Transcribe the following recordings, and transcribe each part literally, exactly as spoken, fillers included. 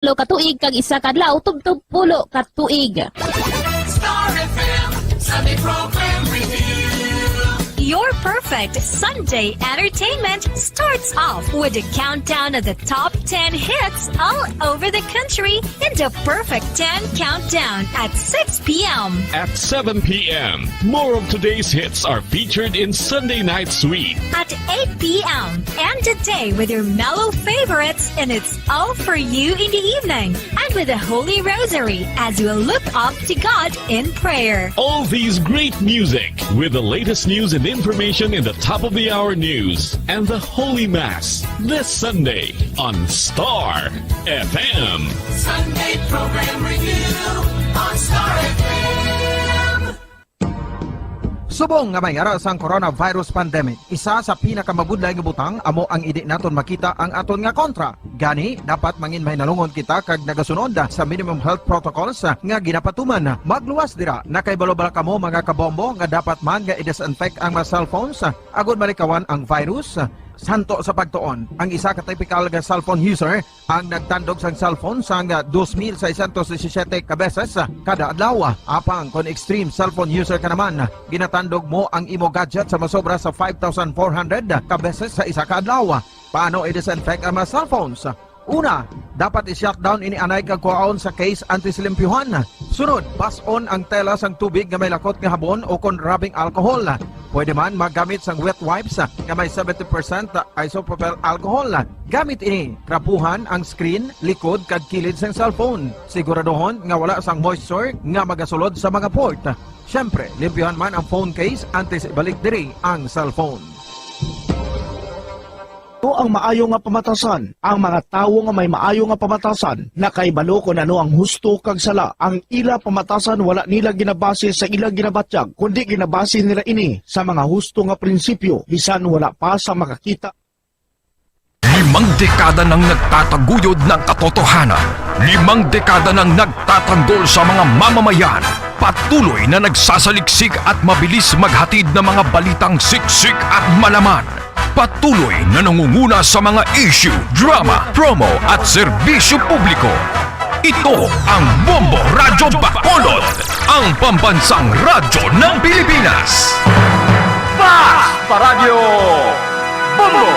ka tuig kag isa ka adlaw tubtob pulo ka tuig. Star F M Sunday Program Review. Your perfect Sunday entertainment starts off with a countdown of the top ten hits all over the country in the Perfect ten Countdown at six p.m. At seven p.m., more of today's hits are featured in Sunday Night Sweet. At eight p.m., end the day with your mellow favorites, and it's all for you in the evening. And with the Holy Rosary as you look up to God in prayer. All these great music with the latest news and information in the top of the hour news and the Holy Mass this Sunday on Star F M. Sunday Program Review on Star F M. Subong nga may ara sang coronavirus pandemic, isa sa pinakamabudlay nga butang amo ang indi naton makita ang aton nga kontra. Gani, dapat mangin mahinalungon kita kag nagasunod sa minimum health protocols nga ginapatuman. Magluwas dira, nakahibalo bala kamo, mga kabombo, nga dapat man nga i-disinfect ang mga cellphones agod malikawan ang virus? Santo sa pagtuon, ang isa ka typical nga cellphone user ang nagtandog sang cellphone sang dos mil seiscientos disisiete ka beses kada adlaw. Apang kon extreme cellphone user ka naman, ginatandog mo ang imo gadget sa masobra sa five thousand four hundred ka beses sa isa ka adlaw. Paano i-disinfect ang mga cellphones? Una, dapat i-shutdown ini anay kag kuhaon sa case antes limpyuhan. Sunod, bas-on ang tela sang tubig nga may lakot nga habon o kon rubbing alcohol. Pwede man magamit sang wet wipes nga may seventy percent isopropyl alcohol. Gamit ini, trapuhan ang screen, likod, kag kilid sang cellphone. Siguraduhon nga wala sang moisture nga magasulod sa mga port. Siyempre, limpyuhan man ang phone case antes ibalik diri ang cellphone. Ano ang maayo nga pamatasan? Ang mga tawo nga may maayo nga pamatasan nakahibalo kon ano ang husto kag sala. Ang ila pamatasan wala nila ginabase sa ila ginabatyag, kundi ginabase nila ini sa mga husto nga prinsipyo, bisan wala pa sa makakita. Limang dekada nang nagtataguyod ng katotohanan. Limang dekada nang nagtatanggol sa mga mamamayan. Patuloy na nagsasaliksik at mabilis maghatid ng mga balitang siksik at malaman. Patuloy na nangunguna sa mga issue, drama, promo at serbisyo publiko. Ito ang Bombo Radyo Bacolod, ang pambansang radyo ng Pilipinas. Fast Paradyo Bombo!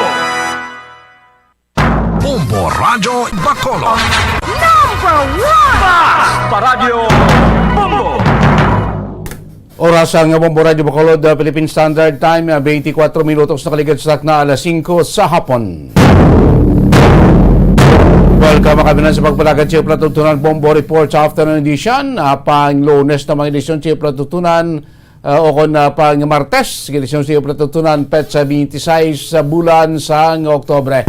Bombo Radyo Bacolod. Number one! Fast Paradyo Bombo! Oras ang Bombo Radyo Bacolod, uh, Philippine Standard Time, uh, twenty-four minutos nakaligad sa takna alas singko sa hapon. Welcome, mga kabinan, sa pagpalagad sa Platugtunan Bombo Report sa Afternoon Edition. Uh, pang Lunes na mga edisyon sa Platugtunan, uh, o kon, uh, pang Martes, edisyon sa Platugtunan, petsa twenty-six sa bulan sang Oktubre.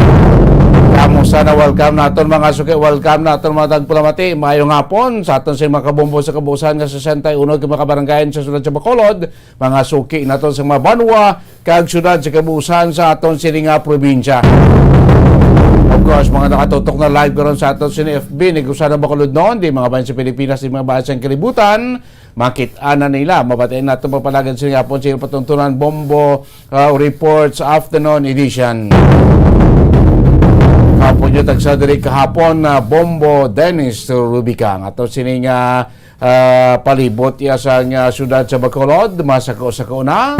Kamusta na? Welcome naton, mga suki. Welcome naton, mga tagpalamati. Maayong hapon sa aton sa mga kabombo sa kabuusan nga sesenta y uno ka mga kabaranggayan sa sulod sa Bacolod, mga suki naton sa mga banwa kag syudad sa kabuusan sa aton sini nga probinsya. Of course, mga nakatutok na live karon sa aton sini F B, ni Gusana Bacolod noon, di mga bayan sa Pilipinas, di mga bayan sa kalibutan, makit-an na nila. Mabatiin naton mapalagad sa hapon sa Patuntunan Bombo, uh, Reports Afternoon Edition. Hapon nyo tagsa diri kahapon na Bombo Dennis Rubica. Ang ato sini nga, uh, palibot iya sa nga syudad sa Bacolod, masako-sako na.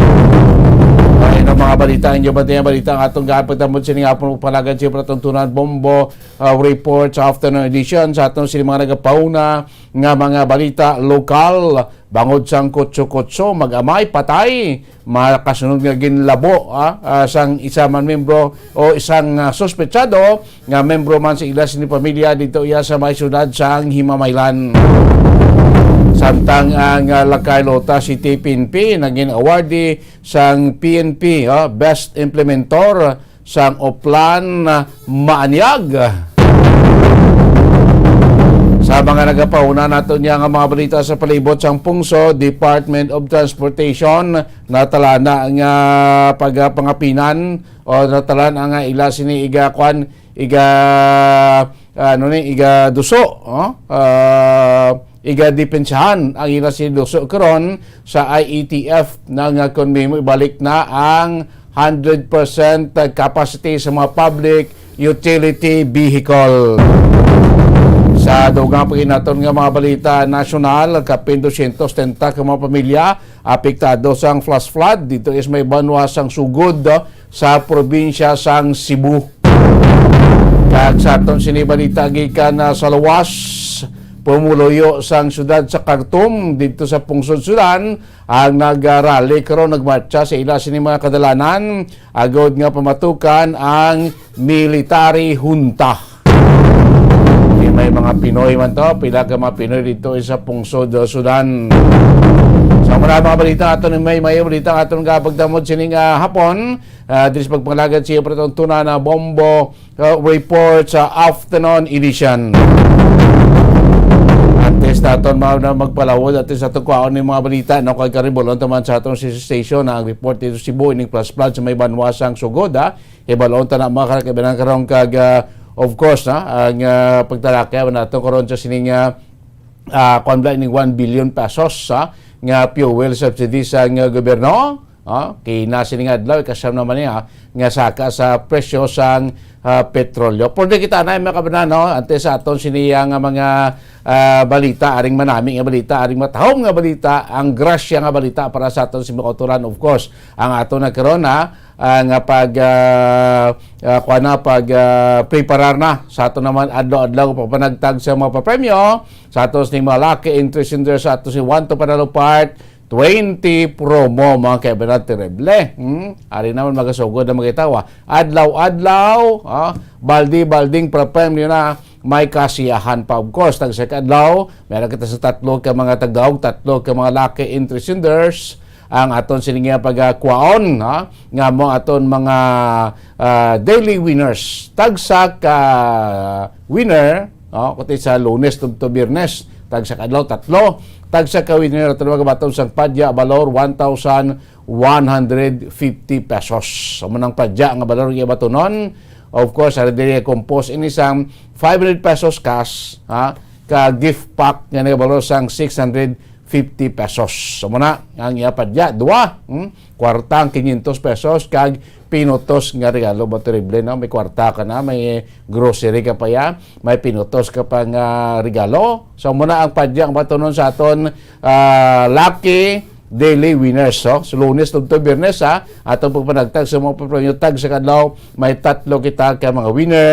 Ay, ang mga balita, inyo ba ang balita ang atong gapagdamot sini nga hapon, palagad sa Patuntunan Bombo, uh, Reports Afternoon Edition sa aton sini mga nagapauna nga mga balita lokal, bangod sang kutso-kutso, mag-amay, patay, makasunod nga ginlabo, ah, ah, sang isa man membro o isang, ah, suspetsado nga membro man sa ila sini pamilya dito iya sa may syudad sang Himamaylan. Samtang ang, ah, lakay Lota City P N P naging awardee sang P N P, ah, Best Implementor sang Oplan, ah, Maanyag. Sa mga nagapauna nato niya nga mga balita sa palibot sang pungsod, Department of Transportation, natalana nga pagapangapinan o natalana nga ila sini iga, kwan, iga, ano ni, iga duso, oh? Ah, iga depensahan ang ila sini duso karon sa I A T F na nga kon mahimo ibalik na ang hundred percent capacity sa mga public utility vehicle. Dugang pa gid naton nga mga balita nasyonal, kapin dosyentos setenta ka mga pamilya apektado sang flash flood dito is may banwa sang Sugod, ah, sa probinsya sang Cebu. Kag sa aton sini balita gikan, ah, sa luwas, pumuluyo sang siyudad sa Khartoum dito sa pungsod Sudan ang nag-rally karon, nagmartsa sa ila sini mga kadalanan agod nga pamatukan ang military junta. Di may mga Pinoy man to, pila ka mga Pinoy dito sa pungsod, uh, Sudan. Sa mga, mga balita aton, may, may balita aton nga pagdamod sining, ah, hapon. Ah, diri sa pagpangalagad siya pa itong tuna na bombo, uh, report sa afternoon edition. Antes naton ma-, na magpalawod, antes naton kuhaon ni mga balita, no, kay karibulon taman sa atong station ang report dito sa Cebu, ining flash flood sa may banwa sang Sugod, ha. Hibalon ta na mga karakaibanan karon kag, ah, of course, na ang, ah, pagtalakay nato karon sa sining, ah, ah, kuwan ba, ining one billion pesos, ha, nga fuel subsidy sa, nga gobyerno, ha, kina sining adlaw, ikasyam naman niya, nga saka sa presyo sang, ah, petrolyo. Pero di kita na, mga kabanan, no, ante sa aton siniya nga mga, ah, balita, aring manami nga balita, aring matahom nga balita, ang grasya nga balita para sa aton si mga kautoran, of course, ang aton na karon, ha, ah, nga pag, ah, ah, kuwan na, pag, ah, preparar na sa aton naman adlaw-adlaw nga pagpanagtag sa mga papremyo sa aton sining mga lucky entry sender sa aton si One to Panalo Part twenty promo, mga kaibanan, terrible. Hmm? Ari naman magasugod na magitawa. Adlaw-adlaw, ah, baldi-balding papremyo na may kasiyahan pa. Of course, tag sa kadlaw, meron kita sa tatlo ka mga tagdaog, tatlo ka mga lucky entry senders, ang aton sini nga pagkakwaon, ha, nga mo aton mga, ah, daily winners. Tagsa ka winner, no, kuti sa Lunes tubto Biyernes, tagsa ka adlaw tatlo, tagsa ka winner aton magabaton sang padya balor one thousand one hundred fifty pesos. Amo nang padya nga balor nga batonon. Of course, ari diri compose ini sang five hundred pesos cash, ha, ka gift pack nga nagabalor sang six hundred fifty pesos. So, muna, ang iya padya, dua, hmm? Kwarta ang quinientos pesos, kag pinutos nga regalo. Ba, terrible, no? May kwarta ka na, may grocery ka pa ya, may pinutos ka pa nga regalo. So, muna ang padya, ang batunon sa aton, ah, lucky daily winners, so. So, Lunes tubto Biyernes, ha? Atong pagpanagtag sa mga papremyo, tag sa kadlaw, may tatlo kita ka mga winner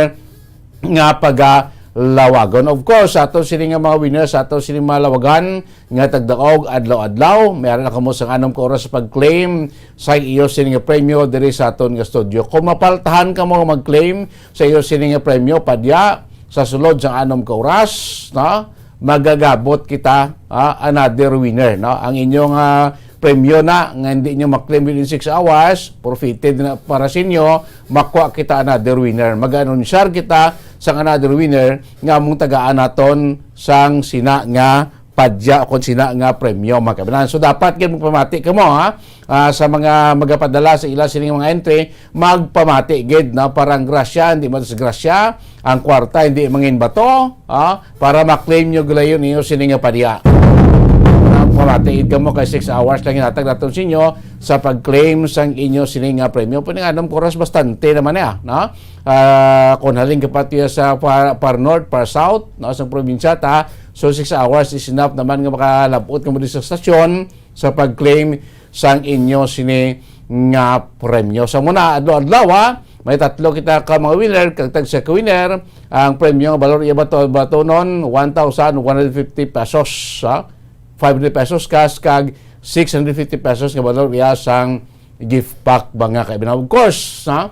nga pagalawagon. Of course, sa ato sini nga mga winners, sa ato sini mga lawagan nga tagdaog adlaw-adlaw, may ara na kamo sang anom ka oras sa pag-claim sa iyo sini nga premyo diri sa aton nga studio. Kung mapaltahan kamo nga mag-claim sa iyo sini nga premyo, padya sa sulod sang anom ka oras, no, magagabot kita, ah, another winner, no? Ang inyong, ah, premyo na nga hindi nyo ma-claim within six hours, forfeited na para sa inyo, makuha kita another winner. Mag-anunsyar kita sang another winner nga among tagaan naton sang sina nga padya o kung sina nga premyo, mga kabanan. So, dapat gid magpamati kamo, ha? Ah, sa mga magapadala sa ila sining mga entry, magpamati gid, no? Para ang grasya hindi madisgrasya, ang kwarta hindi mangin bato, ah, para ma-claim nyo gulayon ninyo sini nga padya. Magpamati gid kamo kay six hours lang hinatag naton sa inyo sa pag-claim sang inyo sini nga premyo. Pwede nga, anong oras, bastante naman niya, no? Ah, kung halin ka pa tiya sa par, par north, par south, no, sa probinsya ta, so six hours is enough naman nga makalabot ka mo diri sa stasyon sa pag-claim sang inyo sini nga premyo. Sa muna, adlaw-adlaw, ha, may tatlo kita ka mga winner, kag tagsa ka winner, ang premyo nga balor iya bato-, batonon, one thousand one hundred fifty pesos, ha? Five hundred pesos cash, kag six hundred fifty pesos nga balor iya sang gift pack, mga kaibigan. Of course, ha?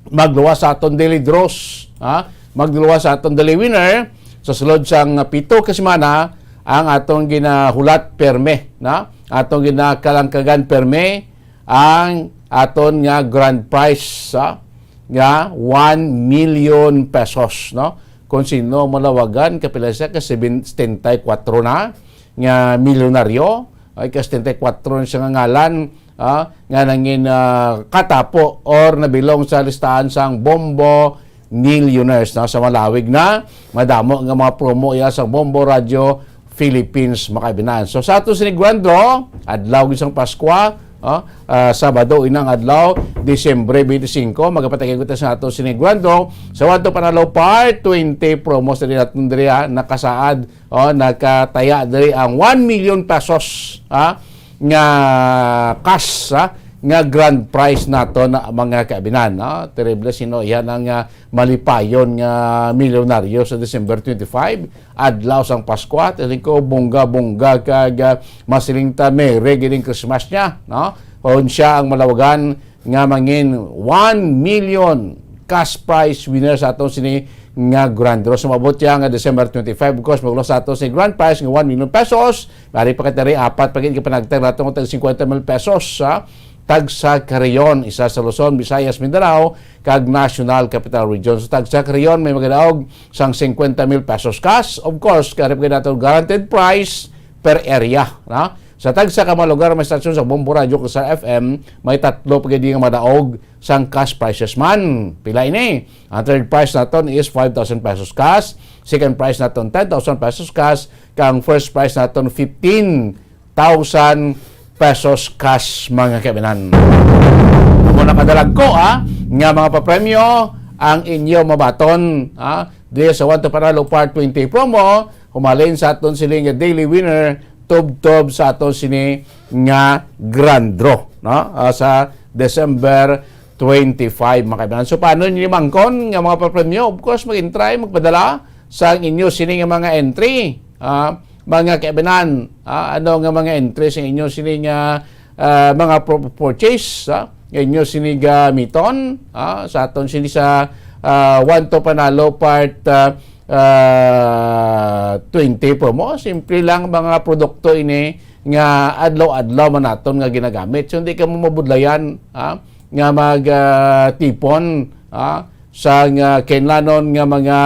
Magluwas sa aton daily draws, ha? Magluwas sa aton daily winner sa sulod sang pito ka semana ang atong ginahulat perme, na? Atong ginakalangkagan perme ang aton nga grand prize, ha? Nga one million pesos, no? Kung sino malawagan, kapila siya ka seven, setenta y cuatro na nga milyonaryo, ay ka setenta y cuatro na siya nga ngalan, ah, nga nangin, ah, katapo or nabilong sa listahan sang Bombo Millionaires, no? Sa malawig na, madamo nga mga promo iya sa Bombo Radio Philippines, mga kaibinan. So, sa ato sini grand draw, adlaw gid sang Paskwa, Oh, ah, Sabado inang adlaw, Disyembre twenty-five, magapatagay kita sa ato sini Grand Draw sa One to Panalo Part twenty promo sa dinatun diri, ah, nakasaad, oh, nakataya diri ang one million pesos, ah, nga cash, ah, nga grand prize nato na mga kaibinan, no? Terrible sino yan ang, ah, malipayon nga milyonaryo sa December twenty-five, adlaw sang Pasko, at ko bongga-bongga kag, ah, masiling ta merry gining Christmas niya, no? Kon siya ang malawagan nga mangin one million cash prize winner sa aton sini nga Grand Draw. Sumabot siya nga December twenty-five, of course, magluwas sa aton sini grand prize nga one million pesos. Mari pa kita rin, apat pa gid ka panagtag nato nga tag fifty mil pesos, ha? Tagsa ka rehiyon, isa sa Luzon, Visayas, Mindanao, kag National Capital Region. Sa tagsa ka rehiyon, may magadaog sang fifty mil pesos cash. Of course, kari pa nato guaranteed prize per area, no? Sa tagsa ka mga lugar, may stasyon sa Bombo Radyo kag Star F M, may tatlo pa gid nga madaog sang cash prizes man. Pila ini? Ang third prize naton is five thousand pesos cash, second prize naton ten thousand pesos cash, kag ang first prize naton fifteen thousand pesos cash, mga kaibinan. Kung nakadalagko, ah, nga mga papremyo ang inyo mabaton, ah, di sa One to Panalo Part twenty promo, humalin sa aton sini nga daily winner, tubtob sa aton sini nga grand draw, no? Ah, sa December twenty-five, mga kaibigan. So, paano ninyo mangkon nga mga papremyo? Of course, mag-entry, magpadala sa inyo sini nga mga entry. Ah, mga kaibinan, ah, ano nga mga entry sa inyo sini nga, ah, mga pro-, purchase, ah, nga inyo sini gamiton, ah, sa aton sini sa, ah, One to Panalo Part, ah, ah, twenty promo. Simple lang mga produkto ini nga adlaw-adlaw man naton nga ginagamit. So, hindi ka mo mabudlayan, ah, nga mag, ah, tipon, ah, sa nga kinlanon nga mga,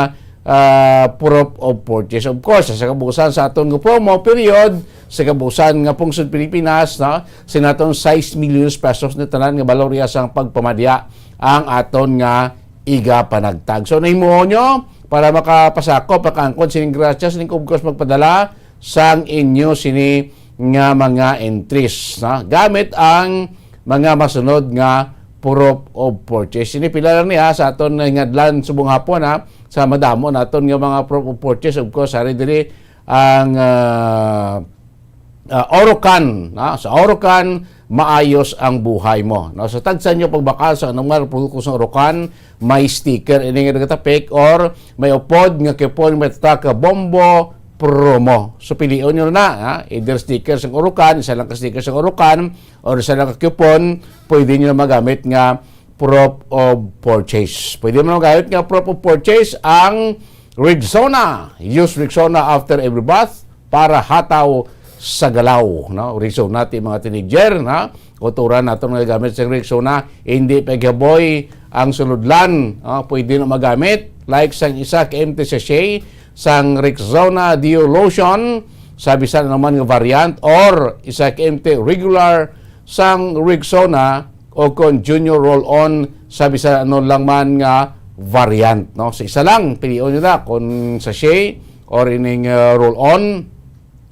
ah, proof of purchase. Of course, sa kabuusan sa aton nga promo period, sa kabuusan nga pungsod Pilipinas, no, sa naton six million pesos na tanan nga balorya sang pagpamadya ang aton nga iga panagtag. So, nahimuon nyo para makapasakop, makaangkon sining grasya, sining of course magpadala sang inyo sini nga mga entries, no? Gamit ang mga masunod nga proof of purchase. Ini pila lang ni, ha, sa aton nga ngadlan subong hapon, ha, sa madamo naton nga mga proof of purchase. Of course, ari diri ang, ah, ah, Orocan, no? Sa Orocan, maayos ang buhay mo, no? Sa tagsa nyo pagbakal sa anumang produkto sa Orocan, may sticker ini nga nagatapik or may upod nga coupon, may tatak Bombo Promo. So, pilion nyo na, ha? Either sticker sa Orocan, isa lang ka sticker sa Orocan, or isa lang ka coupon, pwede nyo na magamit nga proof of purchase. Pwede mo magamit nga proof of purchase ang Rexona. Use Rexona after every bath para hataw sa galaw, no? Rexona ti mga teenager, no? Kultura naton nga gamit sa Rexona, hindi paghaboy ang sulodlan, no? Pwede na magamit, like sang isa ka empty sachet sang Rexona Deo Lotion sa bisan naman nga variant, or isa ka empty regular sang Rexona, o kon Junior Roll-On sa bisan ano lang man nga variant, no? Sa isa lang, pilion nyo na kon sachet or ining, uh, roll-on,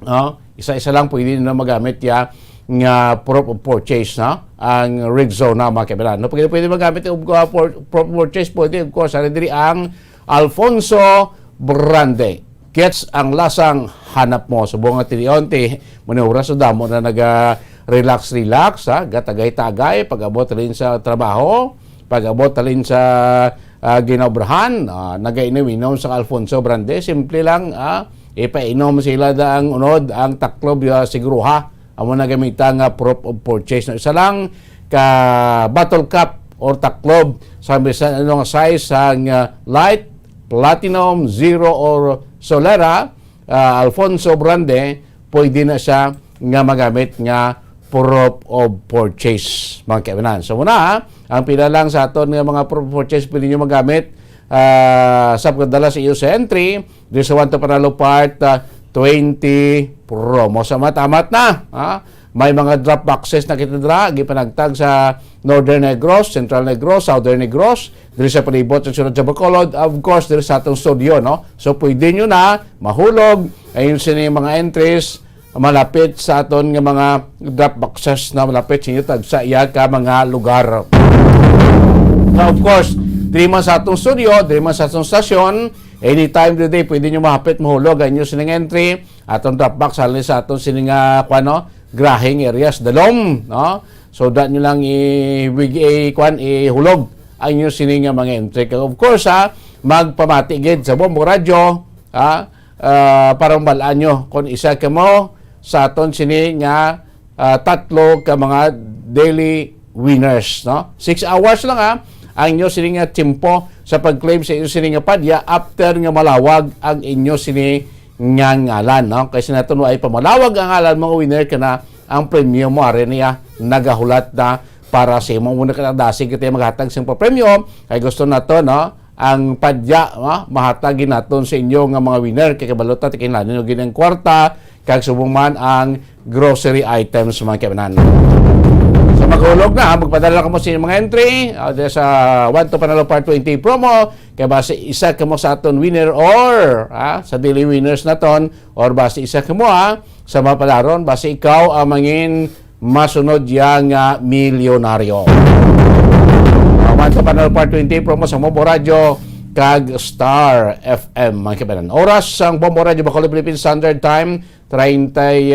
no? Isa-isa lang pwede na magamit ya nga proof of purchase, no? Ang Rexona, mga kaibigan. No, pwede, pwede magamit yung, uh, por-, proof of purchase, pwede, of course, ano diri ang Alfonso Brande. Gets ang lasang hanap mo. Subong nga tinion, ti, muna oras, so damo na naga-relax, relax, ha? Gatagay-tagay, pag-abot rin sa trabaho, pag-abot rin sa, ah, ginaobrahan, ah, nagainom-inom sa Alfonso Brande. Simple lang, ah, ipainom sila da ang unod, ang taklob, ah, siguruha. Amo na gamita nga proof of purchase. No, isa lang ka bottle cap or taklob sa bisan ano nga size, sang, ah, light, platinum, zero, or Solera, ah, Alfonso Brande, pwede na siya nga magamit nga proof of purchase, mga kaibigan. So, muna, ha, ang pila lang sa aton nga mga proof of purchase pwede nyo magamit, ah, sa pagdala sa iyo sa entry, diri sa One to Panalo Part, ah, twenty promo. Sa matamat na, ha? May mga drop boxes na kita dira, gipanagtag sa Northern Negros, Central Negros, Southern Negros, diri sa palibot sa siyudad sa Bacolod, of course, diri sa atong studio, no? So, pwede nyo na mahulog, ayun sini mga entries, malapit sa aton nga mga drop boxes na malapit sa inyo tagsa iya ka mga lugar. Now, of course, diri man sa atong studio, diri man sa atong stasyon, anytime today, pwede nyo mahapit mahulog ang inyo sining entry, atong drop box, halin sa atong sining, ah, kuwan, no? Grahing areas, dalom, no? So, da nyo lang i-, i-, kuwan, ihulog ang inyo sining nga mga entry. Kag of course, ha, magpamati gid sa Bombo Radyo, ha, ah, para mabalaan nyo kung isa kamo sa aton sini nga, ah, tatlo ka mga daily winners, no? Six hours lang, ha, ang inyo sini nga tiyempo sa pag-claim sa inyo sini nga padya after nga malawag ang inyo sini nga ngalan, no? Kay sa naton ay pamalawag ang ngalan, mga winner, kana ang premyo mo, ari niya, nagahulat na para sa imo. Muna ka na dasig kita maghatag sa papremyo. Kay gusto nato, no? Ang padya, no? Mahatag gid naton sa inyo nga mga winner. Kay kabalo ta, tikinlanin nyo gid ang kwarta, kag subong man ang grocery items, mga kaibanan. So, maghulog na, ha? Magpadala kamo sa inyong mga entry, ah, diri sa One to Panalo Part twenty promo. Kay basi isa kamo sa aton winner or, ah, sa daily winners naton, or basi isa kamo, ah, sa mga padaron, basi ikaw ang mangin masunod ya nga milyonaryo. Ah, One to Panalo Part twenty promo sa Bombo Radyo kag Star F M, mga kaibanan. Oras sang Bombo Radyo Bacolod, Philippine Standard Time, treinta y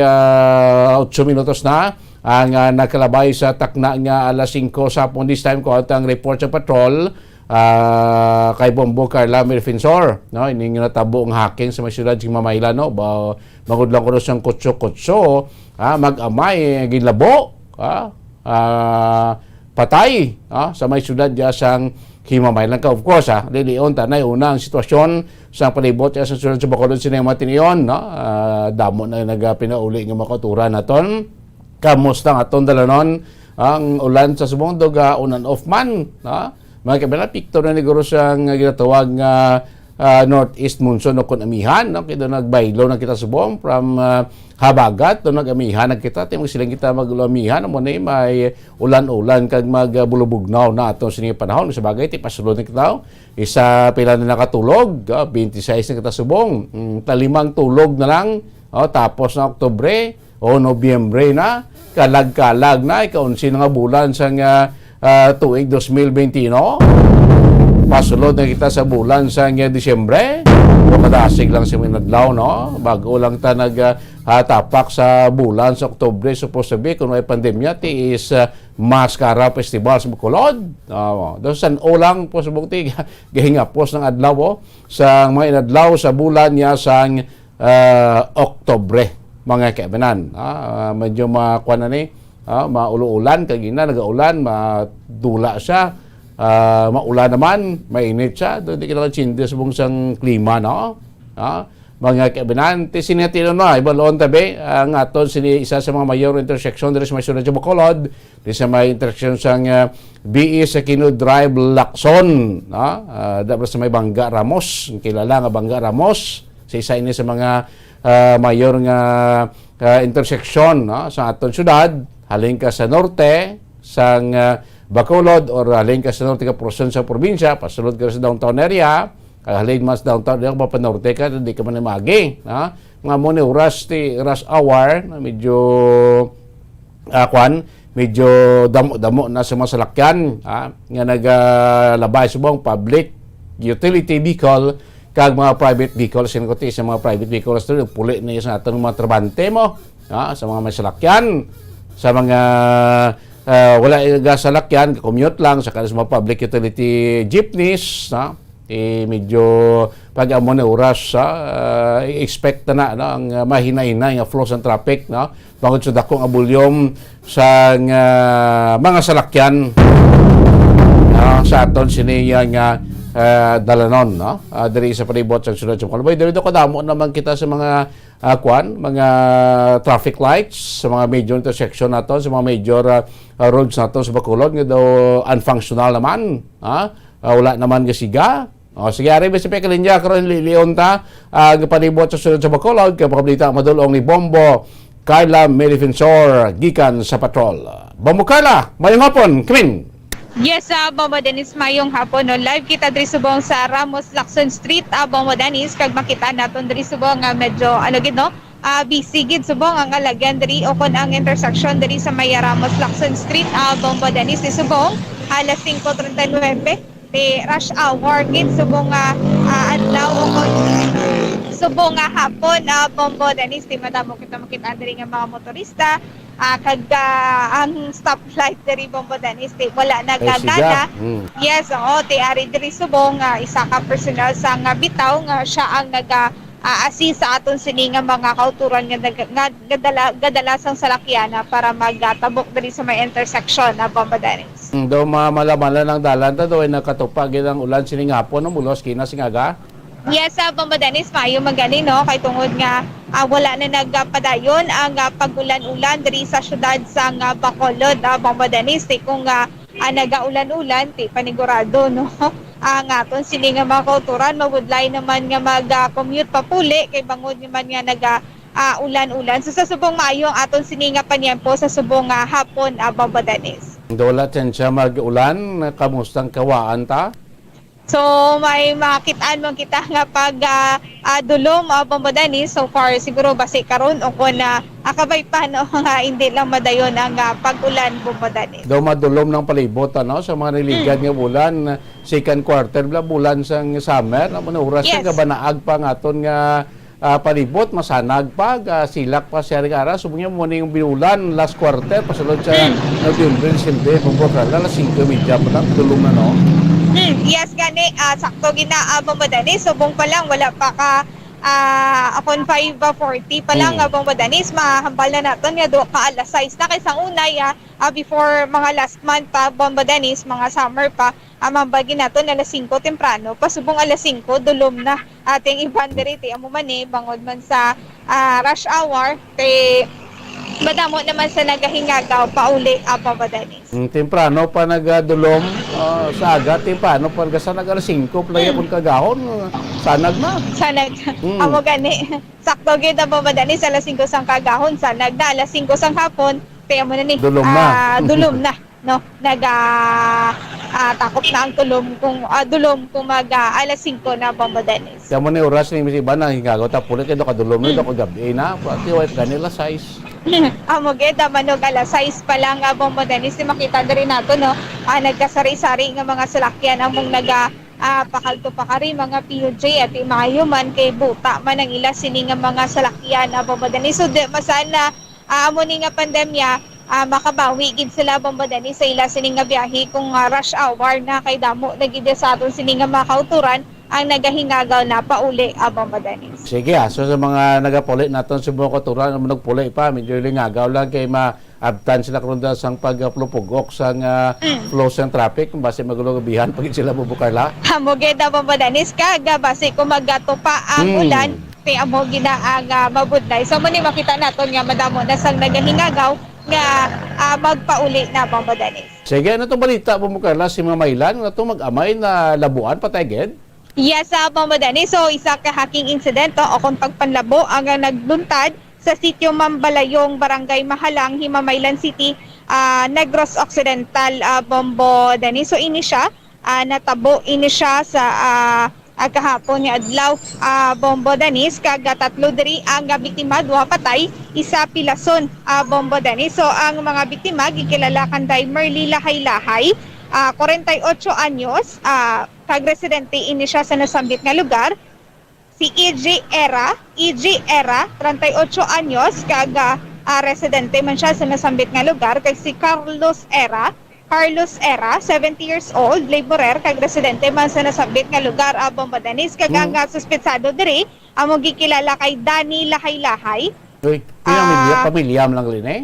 ocho minutos na ang, ah, nakalabay sa takna nga alas singko sa hapon. This time, ko ang report sa patrol, ah, kay Bombo Carla Merfensor, no? Ining natabo nga hacking sa may siyudad sa Mamayla, no? Ba, magod lang kuno sang kutso-kutso, ah, mag-amay, ginlabo, ah, ah, patay, ah, sa may siyudad diya sang Himamaylan ka. Of course, ah, lilion ta na una ang sitwasyon sa palibot diya sa siyudad sa Bacolod sa mga tinion, no? Ah, damo na nagapinauli nga makaturan naton. Kamusta ang aton dalanon? Ang ulan sa subong dog, ah, on and off man, no? Mga kabila, picture na ni Guru sang ginatawag nga, ah, northeast monsoon o kun amihan, no? Kaya doon nagbaylo na kita subong from, ah, habagat, doon nag-amihan na kita. Timog silang kita mag-amihan, amo ni may ulan-ulan kag magbulubugnaw na ato sa ining panahon. Sa bagay, ti pasulod na kita, oh. Isa pila na nakatulog, ah, twenty-six na kita subong. Mm, talimang tulog na lang, oh, tapos na Oktubre, o Nobyembre na, kalag-kalag na, ika-onse na nga bulan sang, ah, ah, tuig dos mil bente uno. Pasulod na kita sa bulan sang, ah, Disyembre. Madasig lang sa mga adlaw, no? Bago lang ta nag, ah, ah, tapak sa bulan sa Oktubre, supposed to be, kung may pandemya, ti is, ah, Mascara Festival sa Bacolod. Ah, do san-o lang po sa bukti, gahingapos ng adlaw, oh, sa mga inadlaw sa bulan niya sang, ah, Oktubre, mga kaibanan. Ah, medyo makuha na ni, ah, maulo-ulan, kag ina, nagaulan, madula siya, ah, maulan naman, mainit siya. Do, di kita kachindi sa bungsang klima, no? Ah, mga kaibanan, ti sini tino na, ibalon tabi, ang aton sini isa sa mga mayor intersection diri sa may siyudad sa Bacolod, di sa may intersection sang, ah, B E Aquino Drive, Lacson, no? Ah, dapat sa may Bangga Ramos, kilala nga Bangga Ramos, sa isa ini sa mga, ah, mayor nga, ah, intersection, no, sa aton syudad, halin ka sa norte sang, ah, Bacolod or halin ka sa norte ka portion sa probinsya, pasulod ka sa downtown area, kag halin mas downtown area, mapanorte ka, di ka man magi, no? Nga mo ni oras ti rush hour, na medyo, ah, kwan, medyo damo-damo na sa mga salakyan, ah, nga nagalabay subong public utility vehicle kag mga private vehicles. Sino ko ti sa mga private vehicles to, puli na sa aton mga trabante mo, ah, sa mga may salakyan, sa mga, ah, wala nga salakyan, commute lang, sa kanang mga public utility jeepneys, no? Eh, medyo pag amo na oras, ah, i-expect na na, no, ang, ah, mahinay-hinay nga flow sa traffic, no? Bangod sa dako nga volume sa nga mga salakyan, ah, sa aton sini nga, ah, dalanon, no? Ah, diri sa palibot sa sulod sa Bacolod. Diri do kadamo naman kita sa mga, ah, kwan, mga traffic lights sa mga major intersection nato, sa mga major, ah, ah, roads nato sa Bacolod nga daw unfunctional naman, ha? Ah, wala naman gasiga. O, sige, ari, basta pa kalinya, karon lilion ta, ah, ang palibot sa sulod sa Bacolod, kay pakabalita madulong ni Bombo Carla Merifensor, gikan sa patrol. Bombo Carla, mayong hapon, Kmin. Yes, ah, Bombo Dennis, mayong hapon, no? Live kita diri subong sa Ramos Lacson Street, ah, Bombo Dennis, kag makita naton diri subong nga medyo, ano gid, no? ah, busy gid subong ang alagyan diri o kon ang intersection diri sa may Ramos Lacson Street, ah, Bombo Dennis, ni subong alas singko treinta y nueve, ti rush hour gid subong nga, ah, adlaw o kon subong nga hapon, ah, Bombo Dennis, ti madamo kita makita diri nga mga motorista, ah, kag, ah, ang stoplight diri, Bombo Dennis, ti wala Ay, siga. nagagana. Mm. Yes, oo, ti ari diri subong, ah, isa ka personnel sa nga bitaw nga siya ang naga, ah, assist sa aton sini nga mga kauturan nga nag-, nga gadala-, gadalasang salakyana para magtabok diri sa may intersection na, Bombo Dennis. Mm, daw ma-, malamala ang dalan ta, daw ay nakatupa gid ang ulan sining hapon, no, mula eskina sing aga. Yes, ah, Bombo Dennis, maayo man gani, no, kay tungod nga, ah, wala na nagapadayon ang, ah, pag-ulan-ulan diri sa siyudad sang, ah, Bacolod, ah, Bombo Dennis, ti kung, ah, ah, nagaulan-ulan, ti panigurado, no, ang aton sini nga mga kauturan mabudlay naman nga mag, ah, commute papuli kay bangod naman nga naga, ah, ulan-ulan. So, sa subong maayo ang aton sini nga panyempo sa subong nga hapon, ah, Bombo Dennis. Daw wala tensya mag-ulan, kamusta ang kawaan ta? So, may makit-an man kita nga pag, ah, ah, dulom, ah, Bombo Dennis. So far, siguro basi karon o kon, ah, ah, kabay pa, no, nga hindi lang madayon ang, ah, pag-ulan, Bombo Dennis. Daw madulom ng palibot, ano, sa mga niligan Mm. nga bulan, second quarter bala, bulan sang summer, amo na oras Yes. nga banaag pa ang aton nga, ah, palibot, masanag pa, gasilak pa siya rin ara. Subong niya mo ning binulan, last quarter, pasulod sa Hmm. November, December, Bombo Carla, alas singko y media pa lang, dulom na, no? Hmm, yes, gani, ah, sakto gina, ah, Bombo Dennis, subong pa lang, wala pa ka, ah, akon five forty pa lang, Hmm. ah, Bombo Dennis, mahambal na naton nga do ka alas sais na, kay sang unay, ah, ah, before mga last month pa, Bombo Dennis, mga summer pa, ah, mahambal gid naton alas singko temprano, pasubong alas singko, dulom na. Ating iban diri, ti amo man ni, bangod man sa, ah, rush hour, ti madamo naman sa nagahingagaw pauli, ah, Bombo Dennis. Mm, temprano pa nagadulom, ah, sa aga, temprano pa nagasa, nag alas singko, playa Mm. kung kagahon, ah, sanag na. Sanag. Mm. Amo gani. Sakto gid ang Bombo Dennis, alas singko sang kagahon, sanag na, alas singko sang hapon, ti amo na ni. Dulom na. Ah, dulom na, no? Naga, ah, takop na ang tulom kung, ah, dulom kung mag, ah, alas singko na, Bombo Dennis. Kaya mo ni oras ni Miss Ivan, ang hingagaw ta puli kay do kadulom na, Hmm. do kagabi na. Pati wa gani alas sais. Amo gid, ah, manog alas sais pa lang, ah, Bombo Dennis, di makita diri nato, no? Ah, nagkasari-sari nga mga salakyan among naga, ah, pakalto pa kari, mga P U J, at maayo man kay buta man ang ila sini nga mga salakyan, ah, Bombo Dennis. So, di, masan na, ah, amo ni nga pandemya, ah, makabawi gid sila, Bombo Dennis, sa ila sini nga biyahe kung, ah, rush hour na kay damo na gid sa aton sini nga mga kauturan ang nagahingagaw na pauli, ah, Bombo Dennis. Sige, ah. So, sa mga nagapauli naton sa mga kauturan, ang nagpuli pa, medyo lingagaw lang kay maabtan sila karon da sang pagpulupugok sang, ah, Mm. flow sang traffic, kung basi magulo gabihan, pag sila bubukarla. Amo gid, ah, Bombo Dennis, kag, ah, basi kung magatupa ang Mm. ulan, ti amo gina ang, ah, mabudlay. So, amo ni makita naton nga madamo na sang nagahingagaw nga, ah, magpauli na, Bombo Dennis. Sige, ano tong balita, Bombo Carla, si mga mailan, ano tong mag-amay na labuan, patay gid? Yes, ah, Bombo Dennis. So, isa ka hacking incident, no, o kung pagpanlabo ang, ah, nagluntad sa sitio Mambalayong, Barangay Mahalang, Himamaylan City, ah, Negros Occidental, ah, Bombo Dennis. So, ini siya, ah, natabo ini siya sa, ah, ah, kahapon nga adlaw, ah, Bombo Dennis, kag, ah, tatlo diri ang, ah, biktima, duha patay, isa pilason, ah, Bombo Dennis. So, ang mga biktima gikilala kanday Merly Lahay-Lahay, ah, kwarenta y ocho anyos, ah, kag residente ini siya sa nasambit nga lugar. Si E G Era, E G Era, treinta y ocho anyos, kag, ah, ah, residente man siya sa nasambit nga lugar, kag si Carlos Era, Carlos Era, seventy years old, laborer, kag residente man sa nasambit nga lugar, ah, Bombo Dennis, kag ang, Mm. ah, suspetsado diri amo gikilala kay Danny Lahay-Lahay. Uy, pamilya, Ah. pamilya man lang rin eh.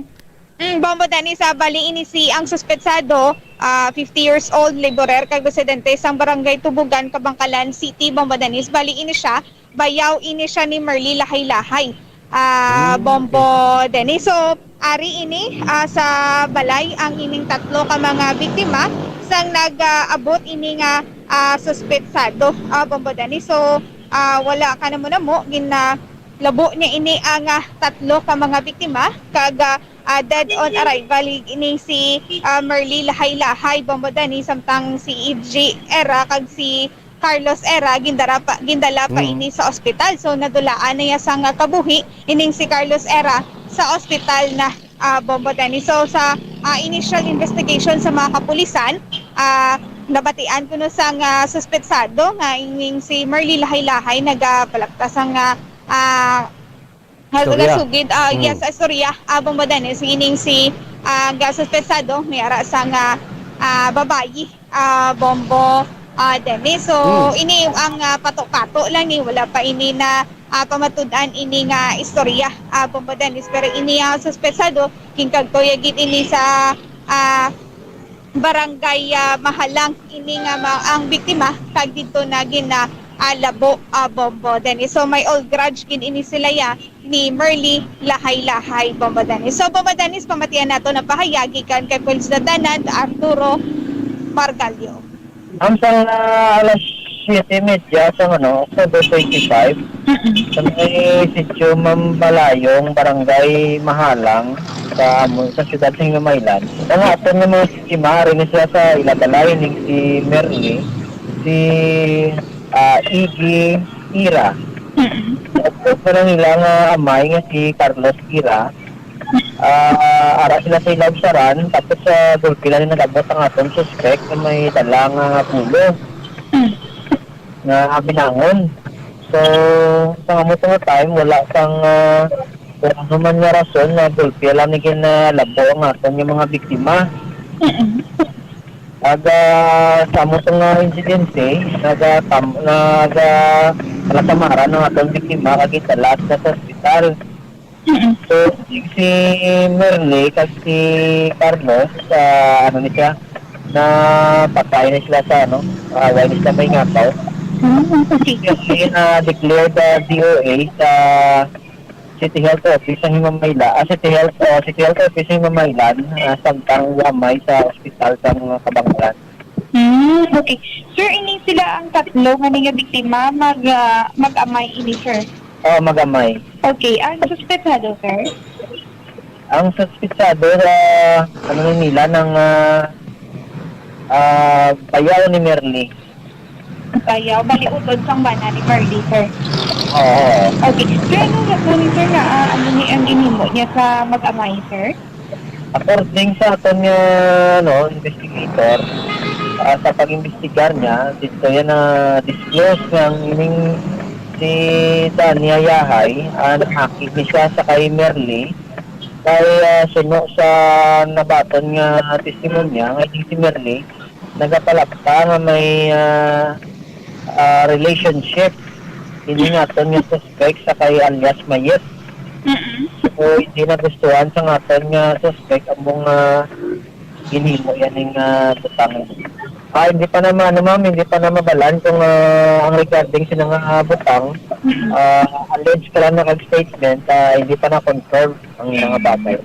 Mm, Bombo Dennis, ah, bali ini si ang suspetsado, ah, fifty years old, laborer, kag residente sang Barangay Tubugan, Kabankalan City, Bombo Dennis. Bali ini siya, bayaw ini siya ni Merly Lahay-Lahay. Ah, Mm, Bombo okay. Dennis. So, ari ini, ah, sa balay ang ining tatlo ka mga biktima sang nag-abot ini nga, ah, suspetsado, ah, Bombo Dennis. So, ah, wala ka namo-namo, gina-, labo niya ini ang, ah, tatlo ka mga biktima, kag, ah, ah, dead on arrival ini si, ah, Merly Lahay-Lahay, Bombo Dennis, samtang si E G Era kag si, Carlos Era, gindara pa, gindala pa Mm. ini sa ospital. So, nadulaan na iya sang kabuhi ining si Carlos Era sa ospital na, ah, Bombo Dennis. So, sa, ah, initial investigation sa mga kapulisan, ah, nabatian kuno sang suspetsado nga ining si Merly Lahay-Lahay nagapalapta sang, ah, ah, Has-, Istorya. Gasugid, ah, Mm. yes, sa istorya, ah, Bombo Dennis, ining si, ah, gasuspetsado, may ara sang, ah, ah, babayi, ah, Bombo, ah, Dennis. So, Mm. ini ang, ah, pato-pato lang ni, wala pa ini na, ah, pamatud-an ini nga istorya, ah, Bombo Dennis. Pero ini ang suspetsado, ginkagtoy gid ini sa, ah, barangay, ah, Mahalang ini nga ma-, ang biktima kag didto na gina-, ah, labo, ah, Bombo Dennis. So, may old grudge gid ini sila ya ni Merly Lahay-Lahay, Bombo Dennis. So, Bombo Dennis, pamatian nato ang pahayag gikan kay Police Lieutenant Arturo Margallo. Ang sa alas siyete medya sa, ano, October twenty-five, Mm-mm. sa may Sitio Mambalayong, Barangay Mahalang, sa amo, sa siyudad sa Himamaylan. Ang aton nga mga biktima, ari ni sila sa ila balay, ning si Merly, si, ah, Iggy Ira. Mm-mm. Tapos na lang nila nga amay nga si Carlos Ira. Ah, ara sila sa ila ubsaran, tapos sa gulpi lang nag-abot ang aton suspek nga may dala nga pulo Mm. nga binangon. So, sa amo nga time, wala sang, ah, kung ano man nga rason nga gulpi lang ni ginalabo ang aton nga mga biktima. Mm-mm. Aga, sa amo nga insidente, naga tam-, naga, nagasamaran ang aton biktima kag gidala sa ospital. Mm-mm. So, si Merly kag si Carlos, ah, ano ni siya, napatay na sila sa, ano, ah, wala na sila may ngataw. Mm, okay. Kasi na-declared, ah, D O A sa City Health Office sa Himamayla-, ah, City Health, ah, City Health Office sa Himamaylan, ah, samtang wamay sa ospital sa mga Kabangalan. Hmm, okay. Sir, ini sila ang tatlo nga ni nga biktima, mag, ah, mag-amay ini, sir? Oo, mag-amay. Okay, ang suspetsado, sir? Ang suspetsado, ah, ano na nila, nang, ah, ah, bayaw ni Merly. Bayaw, bali utod sang bana ni Merly, sir? Oo. Okay. Sir, ano rason, sir, nga, ah, ano ni ang ginhimo niya sa mag-amay, sir? According sa aton nga, ano, investigator, ah, sa pag-imbestigar niya, dito yan na-disclose nga ang ining si Dania Yahay, ah, nahakit ni siya sa kay Merly. Kay, ah, suno sa nabaton nga testimonya, nga ining si Merly, nagapalapta nga may, ah, ah, relationship ini nga aton nga suspect sa kay alias Mayet. Mm-mm. So, hindi nagustuhan sa nga aton nga suspect among, ah, ginhimo yan ning, ah, butang. Ah, hindi pa na ma-, ano, ma'am, hindi pa na mabalan kung, ah, ang regarding sila nga, ah, butang, Mm-mm. ah, alleged ka lang na statement, ah, hindi pa na confirm ang mga bagay.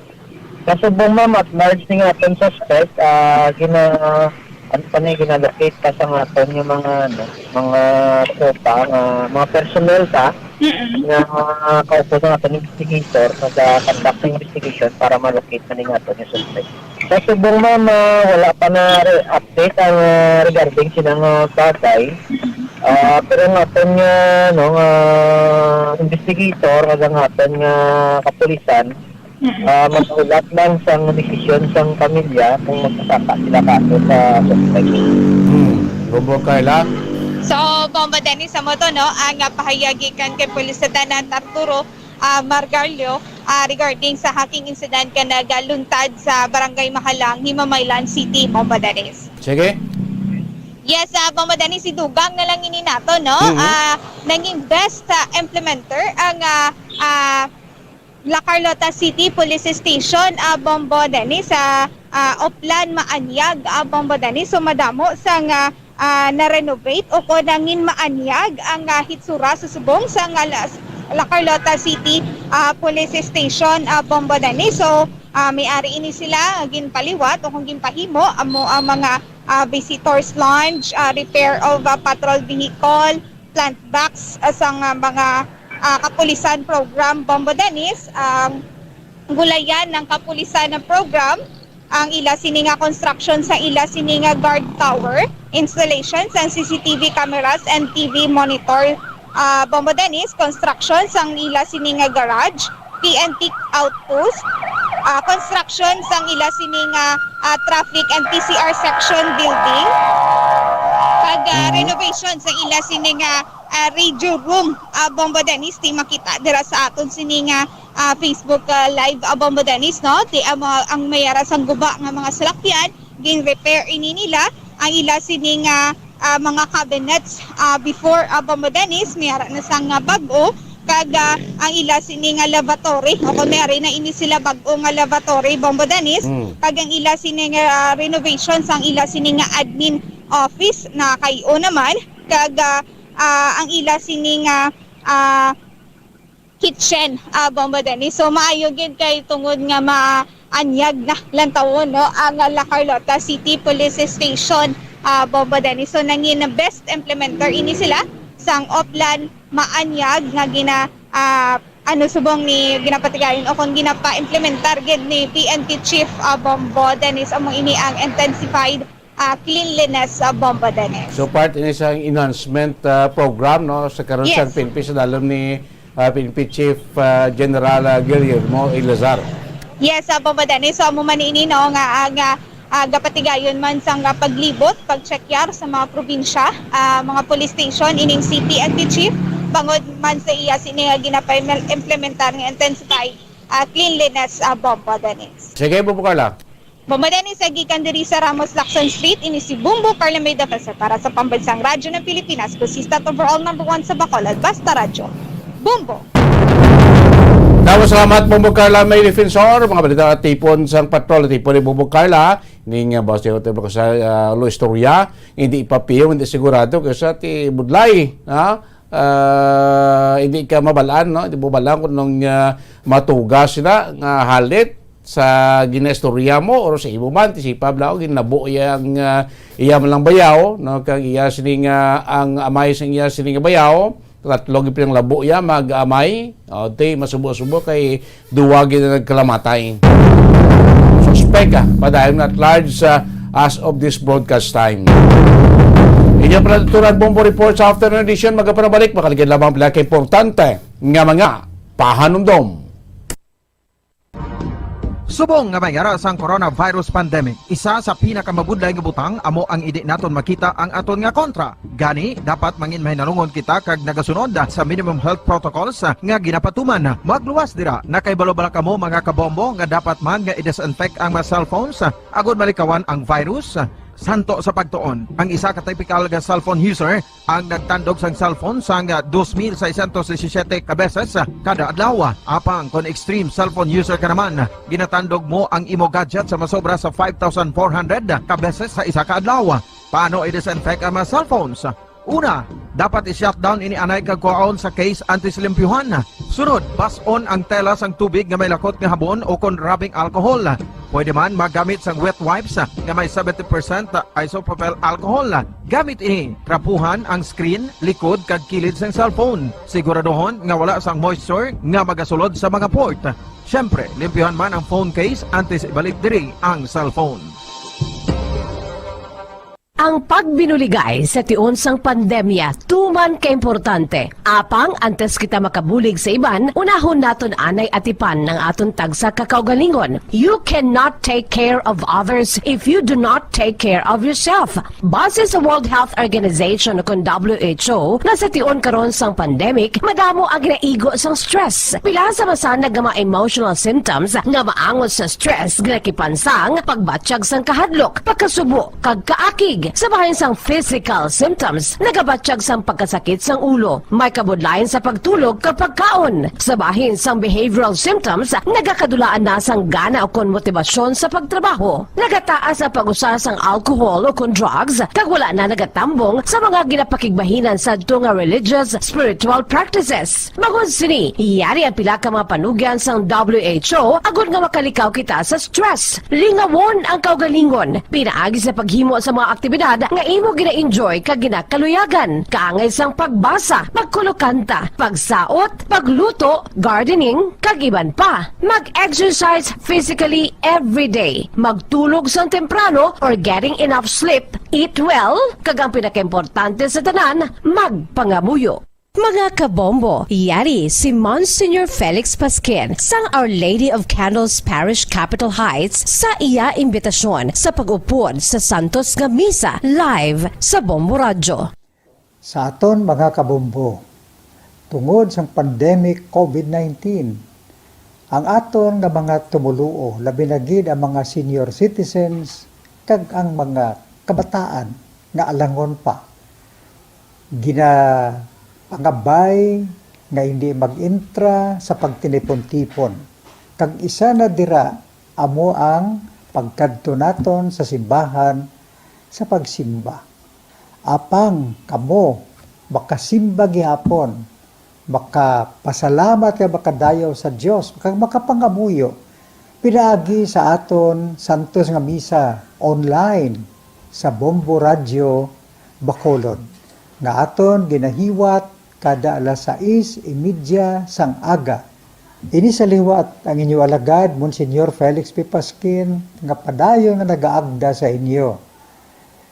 Kasubong, ma'am, at large ning aton suspect, ah, gina-, ano pa ni, ginalocate pa sa nga aton yung mga, ano, mga tropa, nga, mga personnel sa, Mm-mm. nga, ah, kaupo sa aton investigator, nag-conduct ng investigation para ma-locate na ning aton yung suspect. Kasubong, ma'am, ah, wala pa na re-, update ang, ah, regarding sila nga bagay. Mm-mm. Ah, pero ang aton nga, ano, nga investigator, kag ang aton nga kapulisan, Mm-mm. ah, maghulat lang sang desisyon sang pamilya kung magpasaka sila kaso sa suspect. Hmm. Bobo Carla? So, Bombo Dennis, sa mo to, no? Ang, ah, pahayag gikan kay Police Lieutenant Arturo, ah, Margallo, ah, regarding sa hacking incident nga nagaluntad sa Barangay Mahalang, Himamaylan City, Bombo Dennis. Sige. Yes, ah, Bombo Dennis, idugang na lang ini nato, no? Mhm. Ah, nanging best, ah, implementer ang, ah, ah, La Carlota City Police Station, ah, Bombo Dennis, sa, ah, Oplan, Maanyag, ah, Bombo Dennis. So, madamo sang, ah, ah, na-renovate o kon nangin maanyag ang, ah, hitsura sa subong sang, ah, La, La Carlota City, ah, Police Station, ah, Bombo Dennis. So, ah, may ari ini sila ginpaliwat o kung ginpahimo, amo ang mga, ah, visitors lounge, ah, repair of, ah, patrol vehicle, plant box, ah, sang, ah, mga, ah, kapulisan program, Bombo Dennis, ang gulayan ng kapulisan ng program, ang ila sini nga construction sa ila sini nga guard tower, installation sang C C T V cameras and T V monitor, ah, Bombo Dennis, construction sang ila sini nga garage, P N P outpost, ah, construction sang ila sini nga, ah, traffic and P C R section building, kag, ah, Mm. renovation sa ila sini nga, ah, radio room, ah, Bombo Dennis, ti makita dira sa aton sini nga, ah, Facebook, ah, live, ah, Bombo Dennis, no? Ti, ah, mga, ang mayara sang guba nga mga salakyan, gin-repair ini nila. Ang ila sini nga, ah, mga cabinets, ah, before, ah, Bombo Dennis, mayara na sang, ah, bag-o, kag, ah, ang ila sini nga lavatory, o kung mayari na ini sila bag-o nga lavatory, Bombo Dennis, Mm. kag ang ila sini nga, ah, renovation sang ila sini nga admin office na kay-o naman, kag, ah, ah, ang ila sini nga, ah, kitchen, ah, Bombo Dennis. So, maayo gid kay tungod nga maanyag na lantawon, no, ang La Carlota City Police Station, ah, Bombo Dennis. So, nangin best implementer ini sila sang Oplan Maanyag nga gina-, ah, ano, subong ni ginapatigayon o kung ginapa-implementar gid ni P N P Chief, ah, Bombo Dennis, amo ini ang intensified, ah, cleanliness, ah, Bombo Dennis. So, part ini sa enhancement, ah, program, no, sa karon sa Yes. P N P sa dalom ni, ah, P N P Chief, ah, General, ah, Guillermo Eleazar. Yes, ah, Bombo Dennis. So, amo man ini, no, nga ang, ah, ah, gapatigayon man sang, ah, paglibot, pagtsekyar sa mga probinsya, ah, mga police station ining C P N P chief, bangod man sa iya sini nga ginapa-implementar nga intensified, ah, cleanliness, ah, Bombo Dennis. Sige, Bombo Carla. Bombo Dennis, sa gikan diri sa Ramos Lacson Street, ini si Bombo Carla May Defensor para sa Pambansang Radyo ng Pilipinas, consistent overall number one sa Bacolod, Basta Radyo. Bombo! Daw, salamat, Bombo Carla May Defensor. Mga balita at tipon sang patrol, tipon ni Bombo Carla. Ning, uh, boss, di ko sa, uh, lo istorya. Hindi ipapiyo, hindi sigurado. Kasi ti budlay, ha? Ah, hindi ka mabalaan, no? Hindi mo balaan kung nung, ah, matuga sila nga halit sa ginaistorya mo or sa imo man, ti si Pablo, ginlabo iya ang, ah, iya man lang bayaw, no? Kag iya sini nga, ang amay sa iya sini nga bayaw, tatlo gid pinanglabo iya, mag-amay, o, ti masubo-subo kay duwa gid ang nagkalamatay. Suspek, ah, padayon at large, ah, as of this broadcast time. Inyo pa natutunan, Bombo Report sa afternoon edition, magapanabalik, makaligid lamang pila ka importante nga mga pahanumdom. Subong nga may ara sang coronavirus pandemic, isa sa pinakamabudlay nga butang amo ang hindi naton makita ang aton nga kontra. Gani, dapat mangin mahinalungon kita kag nagasunod sa minimum health protocols nga ginapatuman. Magluwas dira, nakahibalo bala kamo, mga kabombo, nga dapat man nga i-disinfect ang mga cellphones agud malikawan ang virus? Santo sa pagtuon, ang isa ka typical nga cellphone user ang nagtandog sang cellphone sang dos mil seiscientos disisiete ka beses kada adlaw. Apang kon extreme cellphone user ka naman, ginatandog mo ang imo gadget sa masobra sa five thousand four hundred ka beses sa isa ka adlaw. Paano i-disinfect ang mga cellphones? Una, dapat i-shutdown ini anay kag kuhaon sa case antes limpyuhan. Sunod, bas-on ang tela sang tubig nga may lakot nga habon o kon rubbing alcohol. Pwede man magamit sang wet wipes nga may seventy percent isopropyl alcohol. Gamit ini, trapuhan ang screen, likod, kag kilid sang cellphone. Siguraduhon nga wala sang moisture nga magasulod sa mga port. Siyempre, limpyuhan man ang phone case antes ibalik diri ang cellphone. Ang pagbinuligay sa tion sang pandemya tuman ka importante. Apang antes kita makabulig sa iban, unahon naton anay atipan ang aton tagsa ka kaugalingon. You cannot take care of others if you do not take care of yourself. Base sa World Health Organization o kon W H O, nga sa tion karon sang pandemic, madamo ang ginaigo sang stress. Pila sa masanag nga mga emotional symptoms nga maangot sa stress ginakipan sang pagbatyag sang kahadlok, pagkasubo, kag kaakig. Sa bahin sang physical symptoms, nagabatyag sang pagkasakit sang ulo, may kabudlayan sa pagtulog kag pagkaon. Sa bahin sang behavioral symptoms, nagakadulaan na sang gana ukon motibasyon sa pagtrabaho. Nagataas ang pag-usa sang alcohol ukon drugs, kag wala na nagatambong sa mga ginapakigbahinan sadto nga religious, spiritual practices. Bangod sini, yari ang pila ka mga panugyan sang W H O agud nga makalikaw kita sa stress. Lingawon ang kaugalingon pinaagi sa paghimo sa mga aktibidad aktibidad nga imo gina-enjoy kag ginakaluyagan, kaangay sang pagbasa, pagkulokanta, pagsaot, pagluto, gardening, kag iban pa. Mag-exercise physically every day. Magtulog sang temprano or getting enough sleep. Eat well, kag ang pinakaimportante sa tanan, magpangamuyo. Mga kabombo, yari si Monsignor Felix Pasquin sang Our Lady of Candles Parish, Capitol Heights, sa iya imbitasyon sa pag-upod sa santos nga misa live sa Bombo Radyo. Sa aton mga kabombo, tungod sang pandemic covid nineteen, ang aton nga mga tumoluo, labi na gid ang mga senior citizens kag ang mga kabataan nga alangon pa, ginapangabay nga hindi mag-intra sa pagtinipon-tipon. Kag isa na dira amo ang pagkadto naton sa simbahan sa pagsimba. Apang kamo makasimba gihapon, makapasalamat kag makadayaw sa Dios, kag makapangamuyo pinaagi sa aton santos nga misa online sa Bombo Radyo Bacolod, nga aton ginahiwat kada alas sais y media sang aga. Ini sa liwat ang inyo alagad, Monsignor Felix P. Pasquin, nga padayon nga nagaagda sa inyo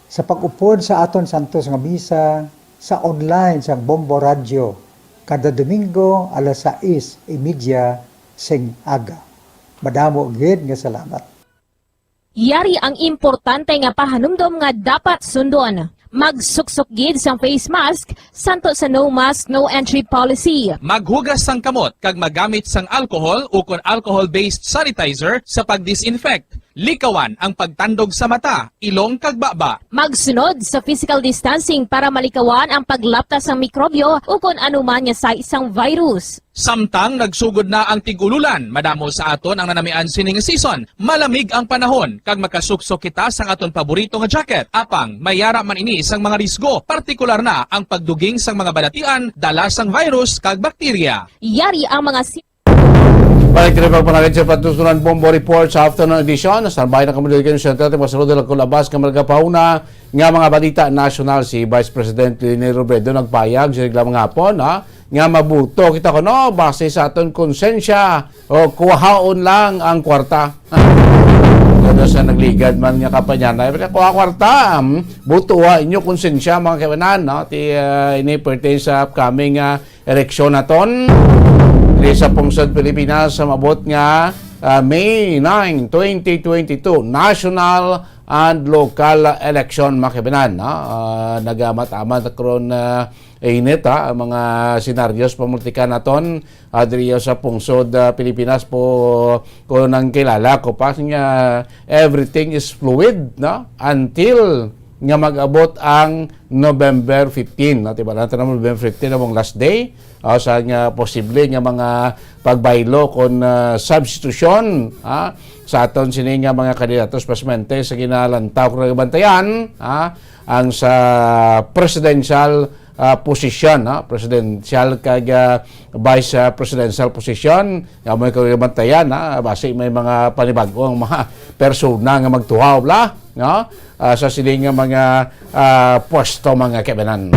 sa pag-upod sa aton santos nga misa sa online sang Bombo Radyo kada Domingo alas sais y media sing aga. Madamo gid nga salamat. Yari ang importante nga pahanumdom nga dapat sundon. Magsuksok gid sang face mask, santo sa no mask, no entry policy. Maghugas sang kamot kag magamit sang alcohol ukon alcohol-based sanitizer sa pag-disinfect. Likawan ang pagtandog sa mata, ilong kag baba. Magsunod sa physical distancing para malikawan ang paglapta sang mikrobyo ukon anuman nga sai sang virus. Samtang nagsugod na ang tig-ululan, madamo sa aton ang nanamian sining season. Malamig ang panahon, kag makasuksok kita sang aton paborito nga jacket. Apang, may ara man ini sang mga risgo, partikular na ang pagduging sang mga balatian, dala sang virus kag bakterya. Yari ang mga si- Balik tayo pagpanagad sa Patusunan Bombo Report sa afternoon edition. Standby na kamo dito sa Sentral, Timor Salud, Dela Colabas, Camarga Pauna, nga mga balita nasyonal. Si Vice President Leni Robredo nagpayag sa ilang hapon, ha, nga mabuto kita kuno base sa aton konsensya o kuhaon lang ang kwarta. Kada sa nagligad man nga kampanya na, "Kuha kwarta, hmm, buto ha inyo konsensya, mga kaibanan, no?" Ti, ah, ini pertain sa upcoming, ah, eleksyon naton. Diri sa pungsod Pilipinas, sa maabot nga, ah, May nine, twenty twenty-two, national and local election, mga kaibanan, no? Ah, nagamat-amat karon, ah, init, ha, ang mga senaryos pamulitika naton, ah, diri sa pungsod, ah, Pilipinas po, kung nang kilala ko pa nga everything is fluid, no? Until nga mag-abot ang November fifteen, no? Diba, lang naman November fifteen ang last day, ah, sa nga posible nga mga pagbaylo kon, ah, substitution, ah, sa aton sini nga mga kandidato, espesmente sa ginalantaw kung nagabantayan, ah, ang sa presidential, ah, posisyon, ah, presidential kag, ah, vice, ah, presidential position, nga may kagabantayan, ah, basi may mga panibag-ong mga persona nga magtuhaw la, no? Ah, sa sini nga mga, ah, pwesto, mga kaibanan.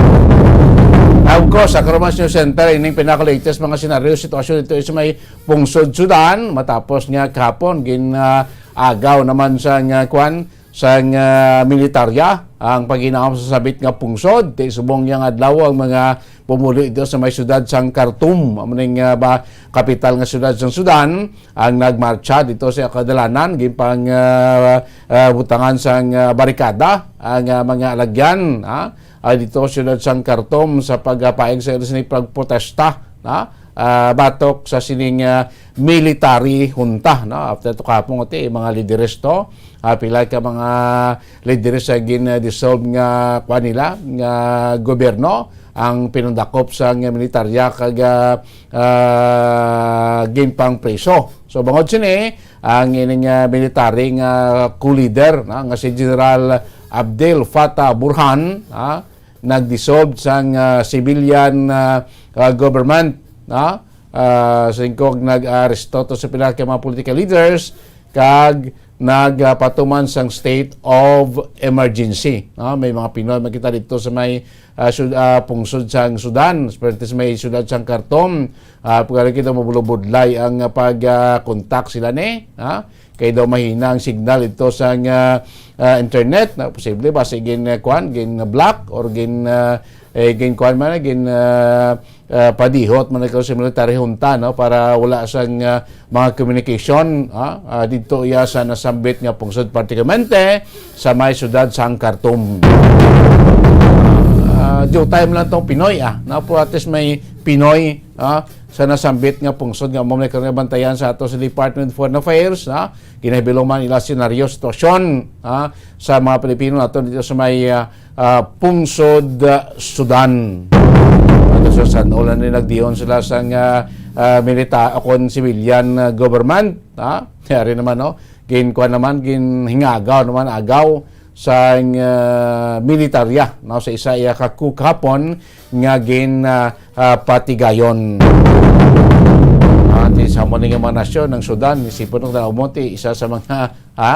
Of course, sa Karumas News Center, ining pinaka-latest mga senaryo, sitwasyon dito sa may pungsod Sudan, matapos nga kahapon, gin, ah, agaw naman sa nga kwan, sang, ah, militarya ang paghinaom sa sabit nga pungsod. Ti subong yang adlaw ang mga pumuluyo dito sa may siyudad sang Khartoum, amo ning, ah, ba, kapital nga siyudad sang Sudan, ang nagmartsa dito sa kadalanan, ginpang, ah, ah, butangan sang, ah, barikada ang, ah, mga alagyan, ah, ah, dito sa siyudad sang Khartoum sa pagpaig sa sini pagprotesta, ah, ah, batok sa sining, ah, military junta, no? After to kahapon, ti, mga lideres to, ah, pila ka mga lideres sa gin-dissolve nga, kuwan nila, nga gobyerno, ang pinandakop sa nga militarya kag, ah, ah, ginpangpriso. So, bangod sini, ang ining, ah, military nga co-leader, no, nga si General Abdel Fattah Burhan, ah, nag-dissolve sang, ah, civilian, ah, ah, government, no? Ah, singkog nag-aresto to sa pila ka mga political leaders, kag nagpatuman sang state of emergency, no? May mga Pinoy makita dito sa may, ah, sud-, ah, pungsod sang Sudan, especially sa may siyudad sang Khartoum. Ah, pagkari kita mabulubudlay ang, ah, pag, ah, contact sila ni, ha? Kay daw mahina ang signal dito sa, ah, ah, internet, na posible ba sige gin, ah, kuan, gin block or gin, ah, eh, gin kuan man, gin, ah, ah, padihot man ikaw sa military junta, no, para wala sang, ah, mga communication, ah, ah, dito iya sa nasambit nga pungsod, particularmente sa may siyudad sang Khartoum. Ah, diyutay mo lang tong Pinoy, ah, na po at least may Pinoy, ah, sa nasambit nga pungsod nga amo man karon bantayan sa ato sa Department of Foreign Affairs, ah, ginahibiluman ila senaryo, sitwasyon, ah, sa mga Pilipino nato dito sa may, ah, ah, pungsod, ah, Sudan. Ato sa San Olan ni nagdiyon sila sang, ah, ah, milita-, o kon civilian, ah, government, ha? Yari naman, no? Gin-, kuwan naman, ginhingagaw naman, agaw sang, ah, militarya, no? Sa isa iya ka coup kahapon nga gin, ah, ah, patigayon. Ah, ti sa mo ning mga nasyon, ang Sudan, isipon ko na umunti, isa sa mga, ha?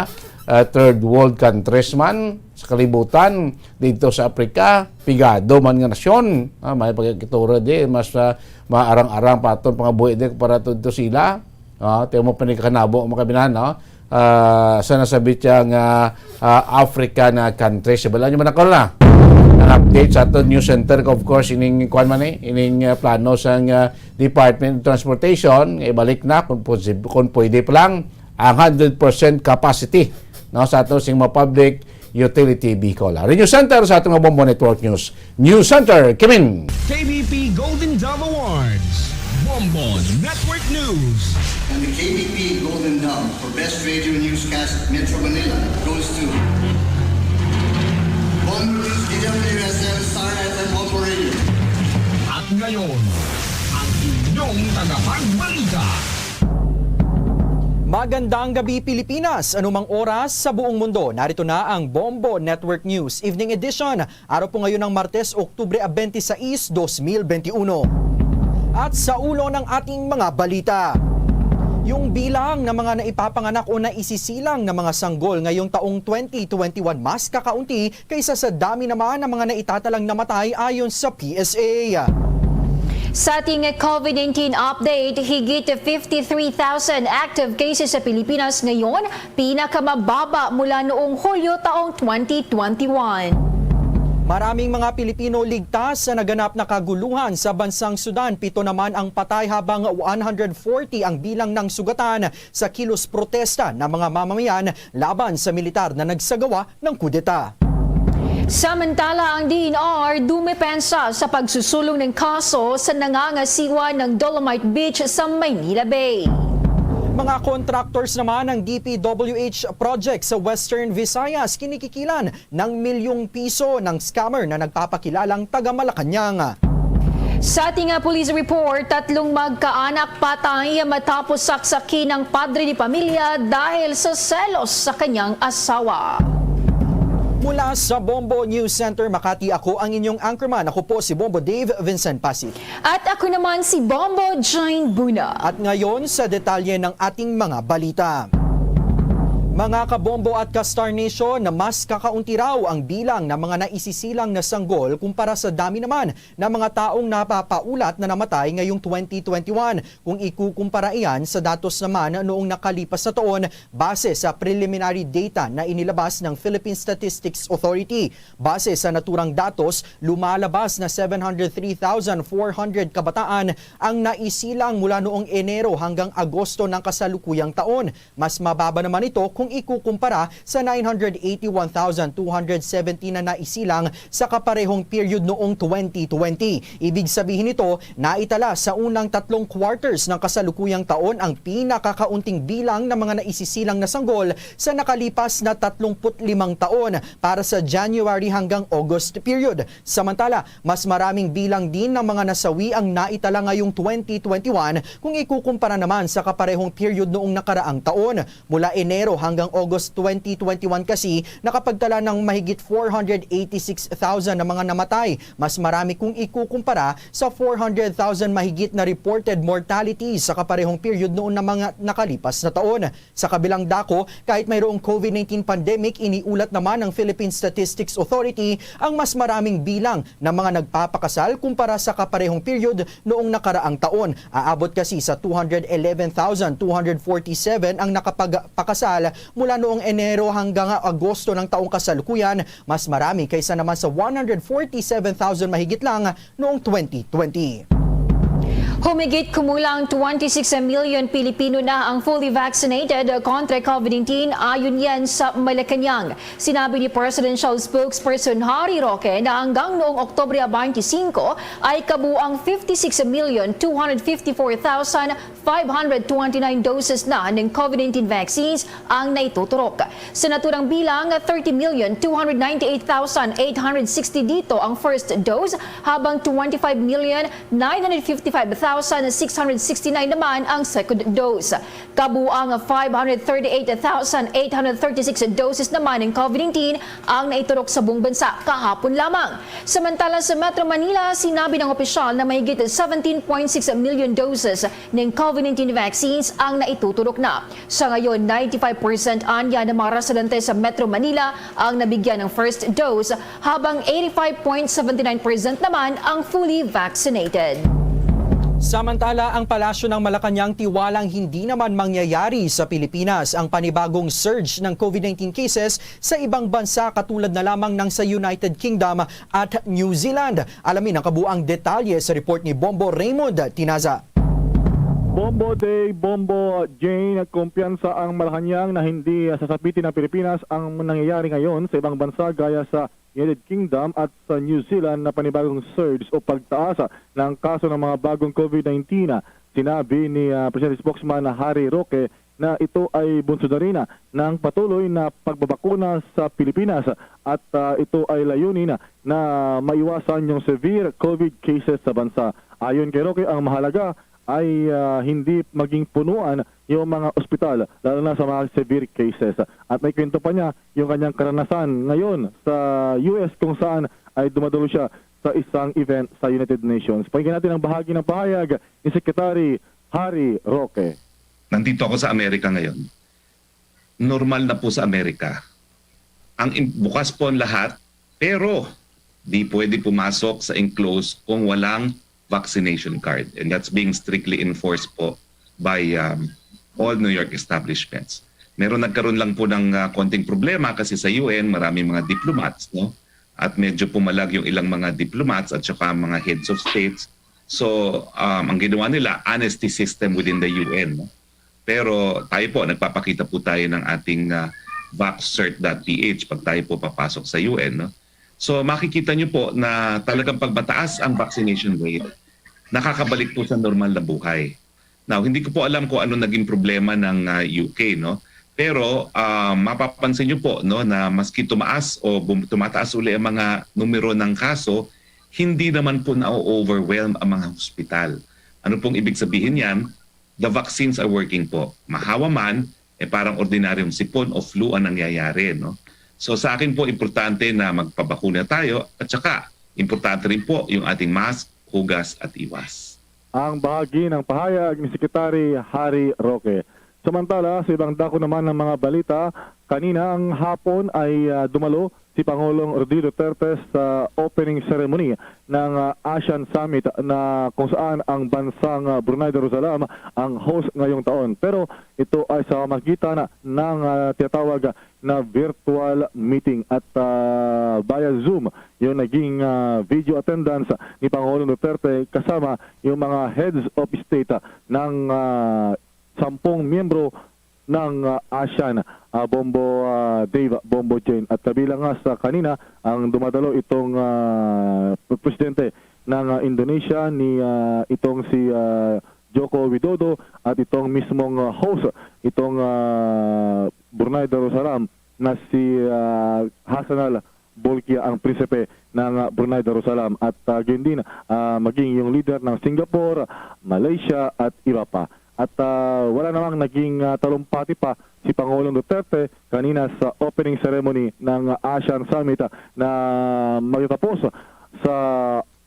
Ah, third world countries man sa kalibutan, dito sa Africa, pigado man nga nasyon. Ah, may pagkitura di, mas, ah, maarang-arang pa aton pangabuhi di para to, to sila. Ah, tiyan mo pa ni kakanabo, mga kabinan, no? Ah, sa nasabit siya nga, ah, Africa na country. Sa bala nyo man ako na. Ang update sa aton news center, of course, ining, kuwan man eh, ining, ah, plano sa, ah, Department of Transportation, ibalik na kung, posib-, kung pwede pa lang ang hundred percent capacity, no, sa ato sing mga public utility vehicle. Ari News Center sa atong Bombo Network News. News Center, Kimin. K B P Golden Dove Awards. Bombo Network News. And the K B P Golden Dove for Best Radio Newscast Metro Manila goes to Bombo News, D W S M, Star F M, Bombo Radio. At ngayon, ang inyong tagapagbalita. Magandang gabi, Pilipinas! Anumang oras sa buong mundo, narito na ang Bombo Network News Evening Edition. Araw po ngayon ng Martes, Oktubre twenty-six, twenty twenty-one. At sa ulo ng ating mga balita, yung bilang ng mga naipapanganak o naisisilang na mga sanggol ngayong taong twenty twenty-one mas kakaunti kaysa sa dami naman ng mga naitatalang namatay ayon sa P S A. Sa ating COVID nineteen update, higit fifty-three thousand active cases sa Pilipinas ngayon, pinakamababa mula noong Hulyo taong twenty twenty-one. Maraming mga Pilipino ligtas sa naganap na kaguluhan sa bansang Sudan. Pito naman ang patay habang one hundred forty ang bilang ng sugatan sa kilos protesta ng mga mamamayan laban sa militar na nagsagawa ng kudeta. Samantala, ang D N R dumepensa sa pagsusulong ng kaso sa nangangasiwa ng Dolomite Beach sa Maynila Bay. Mga contractors naman ng D P W H project sa Western Visayas kinikikilan ng milyong piso ng scammer na nagpapakilalang taga Malacañang. Sa ating, ah, police report, tatlong magkaanak patay matapos saksakin ng padre de pamilya dahil sa selos sa kanyang asawa. Mula sa Bombo News Center Makati, ako ang inyong anchorman. Ako po si Bombo Dave Vincent Pasig. At ako naman si Bombo Jane Buna. At ngayon sa detalye ng ating mga balita. Mga kabombo at ka-Star Nation, na mas kakaunti raw ang bilang ng mga naisisilang na sanggol kumpara sa dami naman ng mga taong napapaulat na namatay ngayong twenty twenty-one, kung ikukumpara iyan sa datos naman noong nakalipas na taon, base sa preliminary data na inilabas ng Philippine Statistics Authority. Base sa naturang datos, lumalabas na seven hundred three thousand four hundred kabataan ang naisilang mula noong Enero hanggang Agosto ng kasalukuyang taon. Mas mababa naman ito kung ikukumpara sa nine hundred eighty-one thousand two hundred seventeen na naisilang sa kaparehong period noong twenty twenty. Ibig sabihin nito, naitala sa unang tatlong quarters ng kasalukuyang taon ang pinakakaunting bilang ng mga naisisilang na sanggol sa nakalipas na tatlumpu't limang taon para sa January hanggang August period. Samantala, mas maraming bilang din ng mga nasawi ang naitala ngayong twenty twenty-one kung ikukumpara naman sa kaparehong period noong nakaraang taon. Mula Enero Hanggang August twenty twenty-one kasi, nakapagtala ng mahigit four hundred eighty-six thousand na mga namatay, mas marami kung ikukumpara sa four hundred thousand mahigit na reported mortality sa kaparehong period noon na mga nakalipas na taon. Sa kabilang dako, kahit mayroong COVID nineteen pandemic, iniulat naman ng Philippine Statistics Authority ang mas maraming bilang ng mga nagpapakasal kumpara sa kaparehong period noong nakaraang taon. Aabot kasi sa two hundred eleven thousand two hundred forty-seven ang nakapagpakasal mula noong Enero hanggang Agosto ng taong kasalukuyan, mas marami kaysa naman sa one hundred forty-seven thousand mahigit lang noong twenty twenty. Humigit kumulang twenty-six million Pilipino na ang fully vaccinated kontra COVID nineteen, ayon yan sa Malacañang. Sinabi ni Presidential Spokesperson Harry Roque na hanggang noong Oktubre twenty-five ay kabuang fifty-six million two hundred fifty-four thousand five hundred twenty-nine doses na ng COVID nineteen vaccines ang naituturok. Sa naturang bilang, thirty million two hundred ninety-eight thousand eight hundred sixty dito ang first dose, habang twenty-five million nine hundred fifty-five thousand six hundred sixty-nine naman ang second dose. Kabuang five hundred thirty-eight thousand eight hundred thirty-six doses naman ng COVID nineteen ang naiturok sa buong bansa kahapon lamang. Samantala, sa Metro Manila, sinabi ng opisyal na mahigit seventeen point six million doses ng COVID nineteen vaccines ang naituturok na. Sa ngayon, ninety-five percent anya ng mga residente sa Metro Manila ang nabigyan ng first dose, habang eighty-five point seven nine percent naman ang fully vaccinated. Samantala, ang Palasyo ng Malacañang tiwalang hindi naman mangyayari sa Pilipinas ang panibagong surge ng COVID nineteen cases sa ibang bansa, katulad na lamang ng sa United Kingdom at New Zealand. Alamin ang kabuang detalye sa report ni Bombo Raymond Tinaza. Bombo Day, Bombo Jane, kumpiyansa ang Malacañang na hindi sasapitin ng Pilipinas ang nangyayari ngayon sa ibang bansa gaya sa United Kingdom at sa New Zealand na panibagong surge o pagtaas ng kaso ng mga bagong COVID nineteen. Sinabi ni, ah, Presidente Spokesman Harry Roque na ito ay bunso na rin, ah, ng patuloy na pagbabakuna sa Pilipinas at, ah, ito ay layunin na maiwasan yung severe COVID cases sa bansa. Ayon kay Roque, ang mahalaga ay, ah, hindi maging punuan yung mga ospital, lalo na sa mga severe cases. At may kwento pa niya yung kanyang karanasan ngayon sa U S, kung saan ay dumadalo siya sa isang event sa United Nations. Pakinggan natin ang bahagi ng pahayag ni Secretary Harry Roque. Nandito ako sa Amerika ngayon. Normal na po sa Amerika. Ang im-, bukas po ang lahat, pero di pwede pumasok sa enclosed kung walang vaccination card. And that's being strictly enforced po by, um, all New York establishments. Meron, nagkaroon lang po ng, uh, konting problema kasi sa U N, maraming mga diplomats, no? At medyo pumalag yung ilang mga diplomats at saka mga heads of states. So, um, ang ginawa nila, honesty system within the U N, no? Pero tayo po, nagpapakita po tayo ng ating, ah, vaxcert dot P H pag tayo po papasok sa U N, no? So, makikita nyo po na talagang pag mataas ang vaccination rate, nakakabalik po sa normal na buhay. Now, hindi ko po alam kung ano naging problema ng, ah, U K, no? Pero, ah, mapapansin nyo po, no, na maski tumaas o bum-, tumataas uli ang mga numero ng kaso, hindi naman po na-overwhelm ang mga hospital. Ano pong ibig sabihin yan? The vaccines are working po. Mahawa man, eh, parang ordinaryong sipon o flu ang nangyayari, no? So, sa akin po, importante na magpabakuna tayo at saka importante rin po yung ating mask, hugas at iwas. Ang bahagi ng pahayag ni Secretary Harry Roque. Samantala, sa ibang dako naman ng mga balita, kanina ang hapon ay, ah, dumalo si Pangulong Rodrigo Duterte sa opening ceremony ng, ah, ASEAN Summit, na kung saan ang bansang, ah, Brunei Darussalam ang host ngayong taon. Pero ito ay sa pamamagitan ng, ah, tinatawag na virtual meeting at, ah, via Zoom yung naging, ah, video attendance ni Pangulong Duterte kasama yung mga heads of state, ah, ng, ah, sampung miyembro ng, ah, ASEAN, ah, Bombo, ah, Dave, Bombo Jane. At kabilang nga sa kanina ang dumadalo itong, ah, presidente ng, ah, Indonesia, ni, ah, itong si, ah, Joko Widodo, at itong mismong, ah, host, itong, ah, Brunei Darussalam na si, ah, Hassanal Bolkiah, ang prinsipe ng, ah, Brunei Darussalam. At, ah, gayon din, ah, maging yung leader ng Singapore, Malaysia, at iba pa. At, ah, wala namang naging, ah, talumpati pa si Pangulong Duterte kanina sa opening ceremony ng ASEAN Summit, ah, na magtatapos sa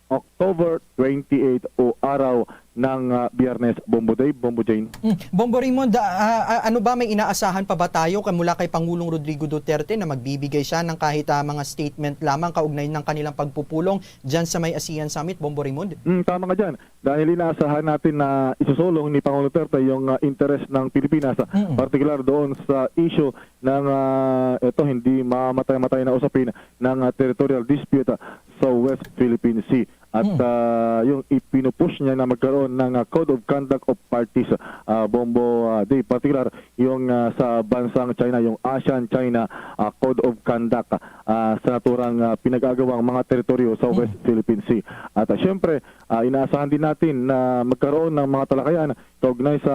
October twenty-eight o araw ng, ah, Biyernes. Bombo Dave, Bombo Jane. Mm. Bombo Raymond, ah, ah, ano ba, may inaasahan pa ba tayo ka-, mula kay Pangulong Rodrigo Duterte na magbibigay siya ng kahit, ah, mga statement lamang kaugnay ng kanilang pagpupulong dyan sa may ASEAN Summit, Bombo Raymond? Mm, tama ka dyan. Dahil inaasahan natin na isusulong ni Pangulong Duterte yung, ah, interes ng Pilipinas, ah, Mm. partikular doon sa issue ng, ah, ito, hindi mamatay-matay na usapin ng, ah, territorial dispute, ah, sa West Philippine Sea. At, Mm. ah, yung ipinupush niya na magkaroon ng, ah, Code of Conduct of Parties, ah, Bombo, ah, Dave, partikular yung, ah, sa bansang China, yung ASEAN-China, ah, Code of Conduct, ah, sa naturang, ah, pinag-agawang mga teritoryo sa Mm. West Philippine Sea. At, ah, syempre, ah, inaasahan din natin na magkaroon ng mga talakayan kaugnay sa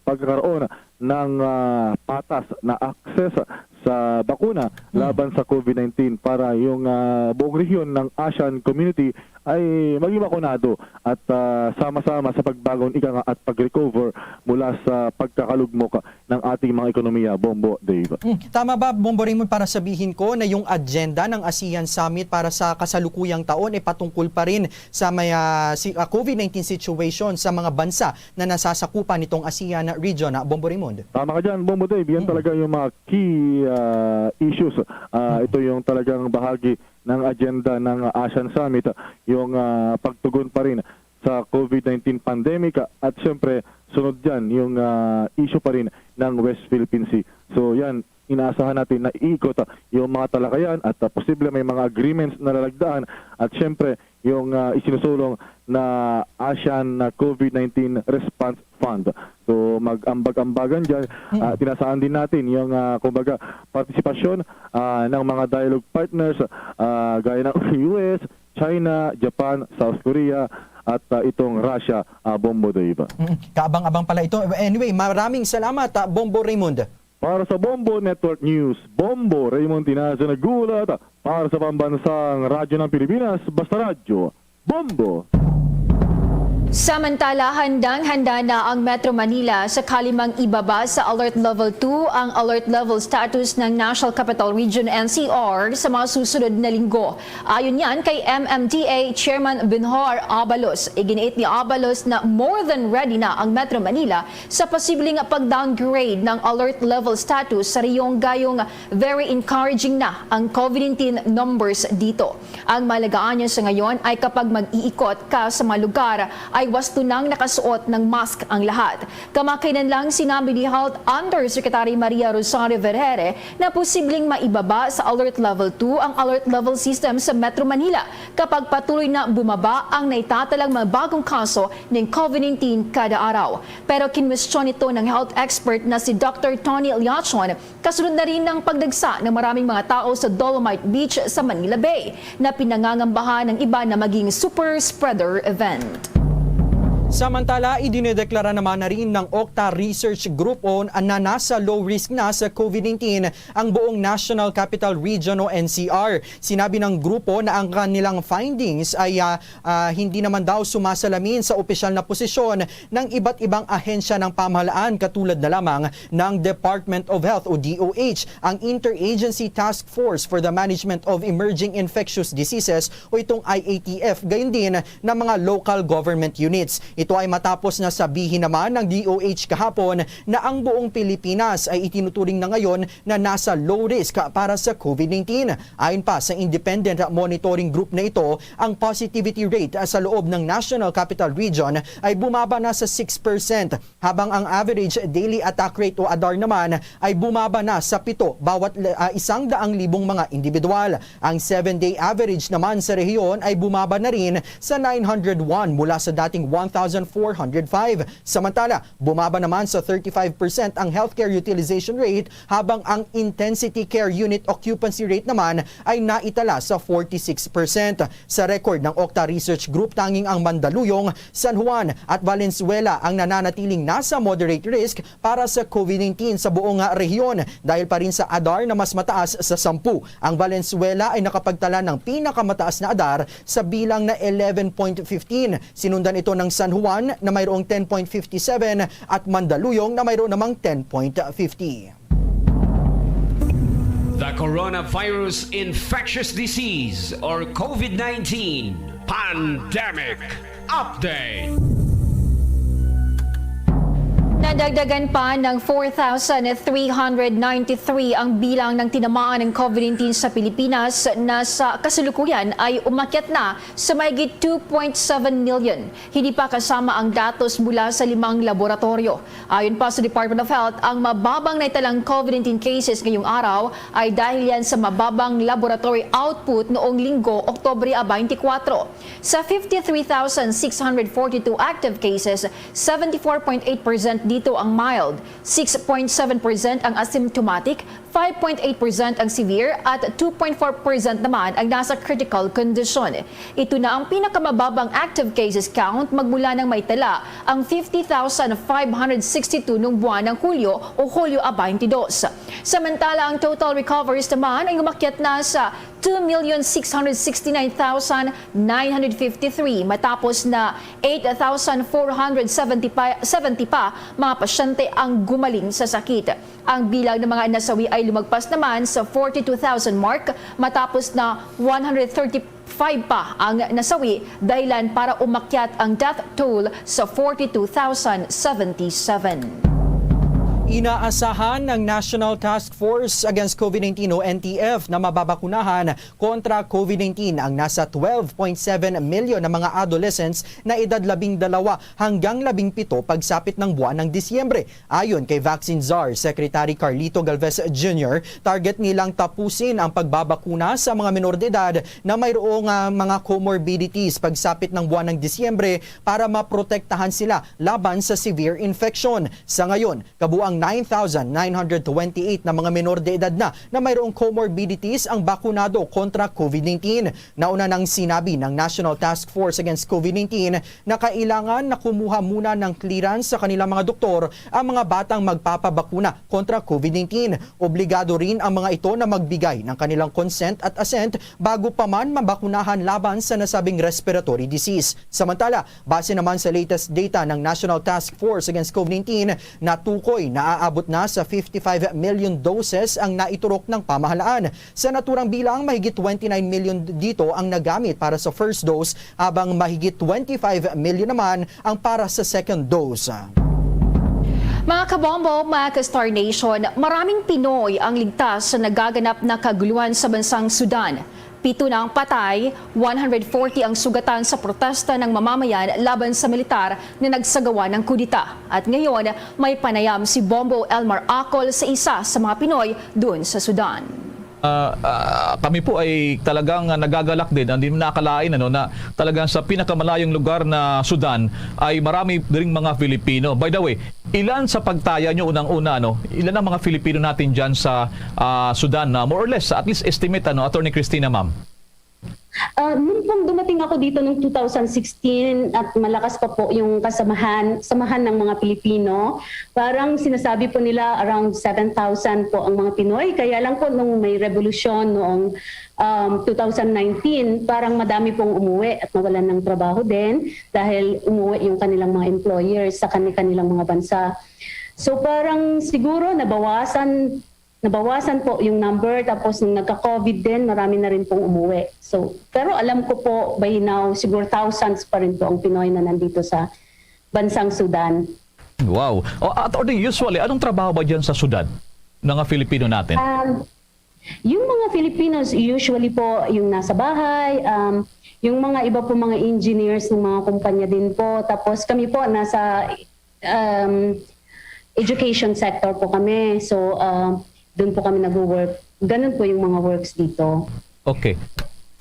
pagkakaroon ng, ah, patas na access sa bakuna Mm. laban sa COVID nineteen para yung, ah, buong rehiyon ng ASEAN community ay maging bakunado at, ah, sama-sama sa pagbangon, ika nga, at pag-recover mula sa pagkakalugmok ng ating mga ekonomiya, Bombo, Dave. Mm, tama ba, Bombo Raymond, para sabihin ko na yung agenda ng ASEAN Summit para sa kasalukuyang taon ay patungkol pa rin sa may, ah, si, ah, COVID nineteen situation sa mga bansa na nasasakupan nitong ASEAN region, ah, Bombo Raymond? Tama ka dyan, Bombo Dave. Yan Mm. talaga yung mga key, ah, issues. Ah, Mm. ito yung talagang bahagi ng agenda ng ASEAN Summit, yung, ah, pagtugon pa rin sa COVID nineteen pandemic, ah, at syempre, sunod dyan, yung, ah, issue pa rin ng West Philippine Sea. So yan, inaasahan natin na iikot, ah, yung mga talakayan at, ah, posible may mga agreements na lalagdaan at syempre, yung, ah, isinusulong na ASEAN na COVID nineteen Response Fund. So, mag-ambag-ambagan dyan. Mm. Ah, tinasaan din natin yung, ah, kumbaga, partisipasyon, ah, ng mga dialogue partners, ah, gaya ng U S, China, Japan, South Korea, at, ah, itong Russia, ah, Bombo, Dave. Mm. Kaabang-abang pala ito. Anyway, maraming salamat, ah, Bombo Raymond. Para sa Bombo Network News, Bombo Raymond Tinazo naghulat. Para sa Pambansang Radyo ng Pilipinas, Basta Radyo, Bombo. Samantala, handang-handa na ang Metro Manila sa kalimang ibaba sa Alert Level two ang alert level status ng National Capital Region, N C R, sa mga susunod na linggo. Ayon yan kay M M D A Chairman Benhur Abalos. Iginiit ni Abalos na more than ready na ang Metro Manila sa posibleng pag-downgrade ng alert level status sa rehiyong gayong very encouraging na ang COVID nineteen numbers dito. Ang malagaan niya sa ngayon ay kapag mag-iikot ka sa mga lugar, ay wasto nang nakasuot ng mask ang lahat. Kamakainan lang sinabi ni Health Undersecretary Maria Rosario Vergere na posibleng maibaba sa Alert Level two ang alert level system sa Metro Manila kapag patuloy na bumaba ang naitatalang mga bagong kaso ng COVID nineteen kada araw. Pero kinwestiyon ito ng health expert na si Doctor Tony Liachon, kasunod na rin ng pagdagsa ng maraming mga tao sa Dolomite Beach sa Manila Bay, na pinangangambahan ng iba na maging super spreader event. Samantala, idinedeklara naman na rin ng Octa Research Group o na nasa low risk na sa COVID nineteen ang buong National Capital Region o N C R. Sinabi ng grupo na ang kanilang findings ay, ah, ah, hindi naman daw sumasalamin sa opisyal na posisyon ng iba't ibang ahensya ng pamahalaan, katulad na lamang ng Department of Health o D O H, ang Interagency Task Force for the Management of Emerging Infectious Diseases o itong I A T F, gayon din ng mga local government units. Ito ay matapos na sabihin naman ng D O H kahapon na ang buong Pilipinas ay itinuturing na ngayon na nasa low risk para sa COVID nineteen. Ayon pa sa independent monitoring group na ito, ang positivity rate sa loob ng National Capital Region ay bumaba na sa six percent, habang ang average daily attack rate o ADAR naman ay bumaba na sa pito bawat, ah, isang daang libong mga individual. Ang seven-day average naman sa rehiyon ay bumaba na rin sa nine hundred one mula sa dating one thousand four hundred five. Samantala, bumaba naman sa thirty-five percent ang healthcare utilization rate, habang ang intensity care unit occupancy rate naman ay naitala sa forty-six percent. Sa record ng Octa Research Group, tanging ang Mandaluyong, San Juan at Valenzuela ang nananatiling nasa moderate risk para sa COVID nineteen sa buong, ah, rehiyon, dahil pa rin sa ADAR na mas mataas sa sampu. Ang Valenzuela ay nakapagtala ng pinakamataas na ADAR sa bilang na eleven point fifteen. Sinundan ito ng San Buan na mayroong ten point fifty seven at Mandaluyong na mayroon namang ten point fifty. The coronavirus infectious disease or COVID nineteen pandemic update. Nadagdagan pa ng four thousand three hundred ninety-three ang bilang ng tinamaan ng COVID nineteen sa Pilipinas, na sa kasalukuyan ay umakyat na sa mahigit two point seven million. Hindi pa kasama ang datos mula sa limang laboratoryo. Ayon pa sa Department of Health, ang mababang naitalang COVID nineteen cases ngayong araw ay dahil yan sa mababang laboratory output noong Linggo, Oktubre twenty-four. Sa fifty-three thousand six hundred forty-two active cases, seventy-four point eight percent dito ang mild, six point seven percent ang asymptomatic, five point eight percent ang severe, at two point four percent naman ang nasa critical condition. Ito na ang pinakamababang active cases count magmula nang maitala ang fifty thousand five hundred sixty-two nung buwan ng Hulyo o Hulyo twenty-two. Samantala, ang total recoveries naman ay umakyat na sa two million six hundred sixty-nine thousand nine hundred fifty-three, matapos na eight thousand four hundred seventy pa, seventy pa mga pasyente ang gumaling sa sakit. Ang bilang ng mga nasawi ay lumagpas naman sa forty-two thousand mark, matapos na one hundred thirty-five pa ang nasawi, dahilan para umakyat ang death toll sa forty-two thousand seventy-seven. Inaasahan ng National Task Force Against COVID nineteen o N T F na mababakunahan kontra COVID nineteen ang nasa twelve point seven milyon na mga adolescents na edad labing dalawa hanggang labing pito pagsapit ng buwan ng Disyembre. Ayon kay Vaccine Czar Secretary Carlito Galvez Junior, target nilang tapusin ang pagbabakuna sa mga menor de edad na mayroong, ah, mga comorbidities pagsapit ng buwan ng Disyembre para maprotektahan sila laban sa severe infection. Sa ngayon, kabuang nine thousand nine hundred twenty-eight na mga menor de edad na na mayroong comorbidities ang bakunado kontra COVID nineteen. Nauna nang sinabi ng National Task Force Against COVID nineteen na kailangan na kumuha muna ng clearance sa kanilang mga doktor ang mga batang magpapabakuna kontra COVID nineteen. Obligado rin ang mga ito na magbigay ng kanilang consent at assent bago pa man mabakunahan laban sa nasabing respiratory disease. Samantala, base naman sa latest data ng National Task Force Against COVID nineteen, natukoy na aabot na sa fifty-five million doses ang naiturok ng pamahalaan. Sa naturang bilang, mahigit twenty-nine million dito ang nagamit para sa first dose, habang mahigit twenty-five million naman ang para sa second dose. Mga kabombo, mga ka-Star Nation, maraming Pinoy ang ligtas sa nagaganap na kaguluhan sa bansang Sudan. Pito na ang patay, one hundred forty ang sugatan sa protesta ng mamamayan laban sa militar na nagsagawa ng kudeta. At ngayon, may panayam si Bombo Elmar Acol sa isa sa mga Pinoy doon sa Sudan. Ah, ah, kami po ay talagang, ah, nagagalak din, hindi mo nakakalain, ano, na talagang sa pinakamalayong lugar na Sudan ay marami ding mga Filipino. By the way, ilan sa pagtaya nyo unang-una, ano, ilan ang mga Filipino natin dyan sa, ah, Sudan, na more or less, at least estimate, ano, Attorney Christina, ma'am? Ah, nung pong dumating ako dito nung two thousand sixteen at malakas pa po yung kasamahan, samahan ng mga Pilipino, parang sinasabi po nila around seven thousand po ang mga Pinoy. Kaya lang po nung may revolusyon noong, um, two thousand nineteen, parang madami pong umuwi at nawalan ng trabaho din dahil umuwi yung kanilang mga employers sa kani-kanilang mga bansa. So parang siguro nabawasan nabawasan po yung number, tapos nung nagka-COVID din, marami na rin pong umuwi. So, pero alam ko po, by now, siguro thousands pa rin po ang Pinoy na nandito sa bansang Sudan. Wow. O, Attorney, usually, anong trabaho ba dyan sa Sudan? Mga Filipino natin? Um, yung mga Filipinos, usually po, yung nasa bahay, um, yung mga iba po, mga engineers ng mga kumpanya din po. Tapos kami po, nasa um, education sector po kami. So, uh, doon po kami nag-work. Ganun po yung mga works dito. Okay.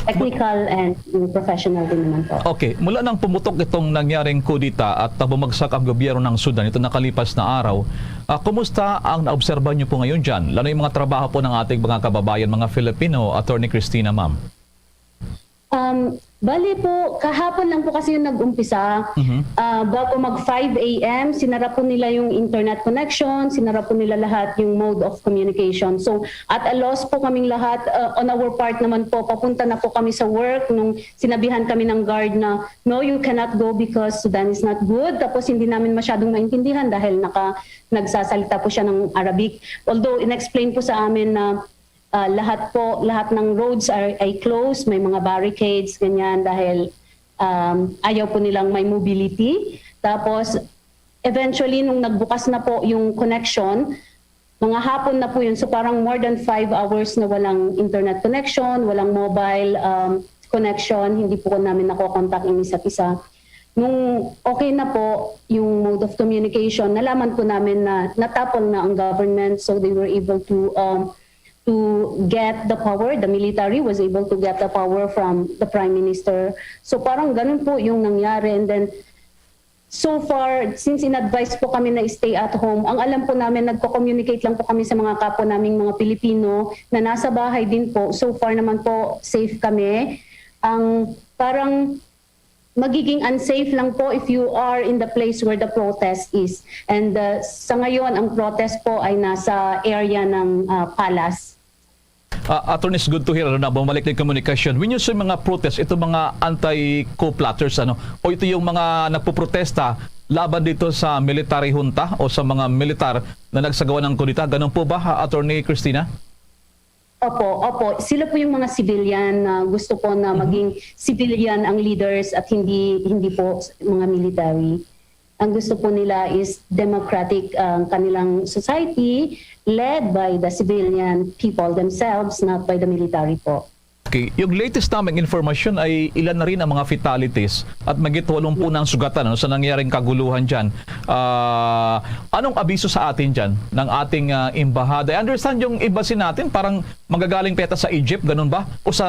Technical and, mm, professional din naman po. Okay, mula nang pumutok itong nangyaring kudeta at, ah, bumagsak ang gobyerno ng Sudan ito nakalipas na araw, ah, kumusta ang naobserbahan niyo po ngayon dyan? Lalo yung mga trabaho po ng ating mga kababayan, mga Filipino, Attorney Christina, ma'am. Um, bali po, kahapon lang po kasi yung nag-umpisa. Mhm. Ah, bago mag five a m, sinara po nila yung internet connection, sinara po nila lahat yung mode of communication. So, at a loss po kaming lahat. Ah, on our part naman po, papunta na po kami sa work nung sinabihan kami ng guard na, "No, you cannot go because Sudan is not good." Tapos hindi namin masyadong maintindihan dahil naka, nagsasalita po siya ng Arabic. Although, in-explain po sa amin na ah, lahat po, lahat ng roads are, ay closed, may mga barricades, ganyan, dahil um, ayaw po nilang may mobility. Tapos, eventually, nung nagbukas na po yung connection, mga hapon na po yun. So, parang more than five hours na walang internet connection, walang mobile um, connection, hindi po namin nakokontak ang isa't isa. Nung okay na po yung mode of communication, nalaman po namin na natapol na ang government, so they were able to um, to get the power. The military was able to get the power from the prime minister. So parang ganun po yung nangyari. And then, so far, since in-advise po kami na stay at home, ang alam po namin, nagko-communicate lang po kami sa mga kapwa naming mga Pilipino na nasa bahay din po. So far naman po, safe kami. Ang parang magiging unsafe lang po if you are in the place where the protest is. And uh, sa ngayon, ang protest po ay nasa area ng uh, palace. Uh, Attorney, it's good to hear na bumalik na yung communication. When you say mga protest, ito mga anti-coup plotters, ano? O ito yung mga nagpoprotesta laban dito sa military junta o sa mga militar na nagsagawa ng kudeta? Ganun po ba, Attorney Christina? Opo, opo. Sila po yung mga civilian na gusto po na maging civilian ang leaders at hindi hindi po mga military. Ang gusto po nila is democratic ang kanilang society led by the civilian people themselves, not by the military po. Okay. Yung latest naming information ay ilan na rin ang mga fatalities at mahigit walong po na ang sugatan, ano, sa nangyaring kaguluhan dyan. Ah, anong abiso sa atin dyan ng ating ah, embahada? I understand yung embassy natin parang magagaling pa yata sa Egypt, ganun ba? O sa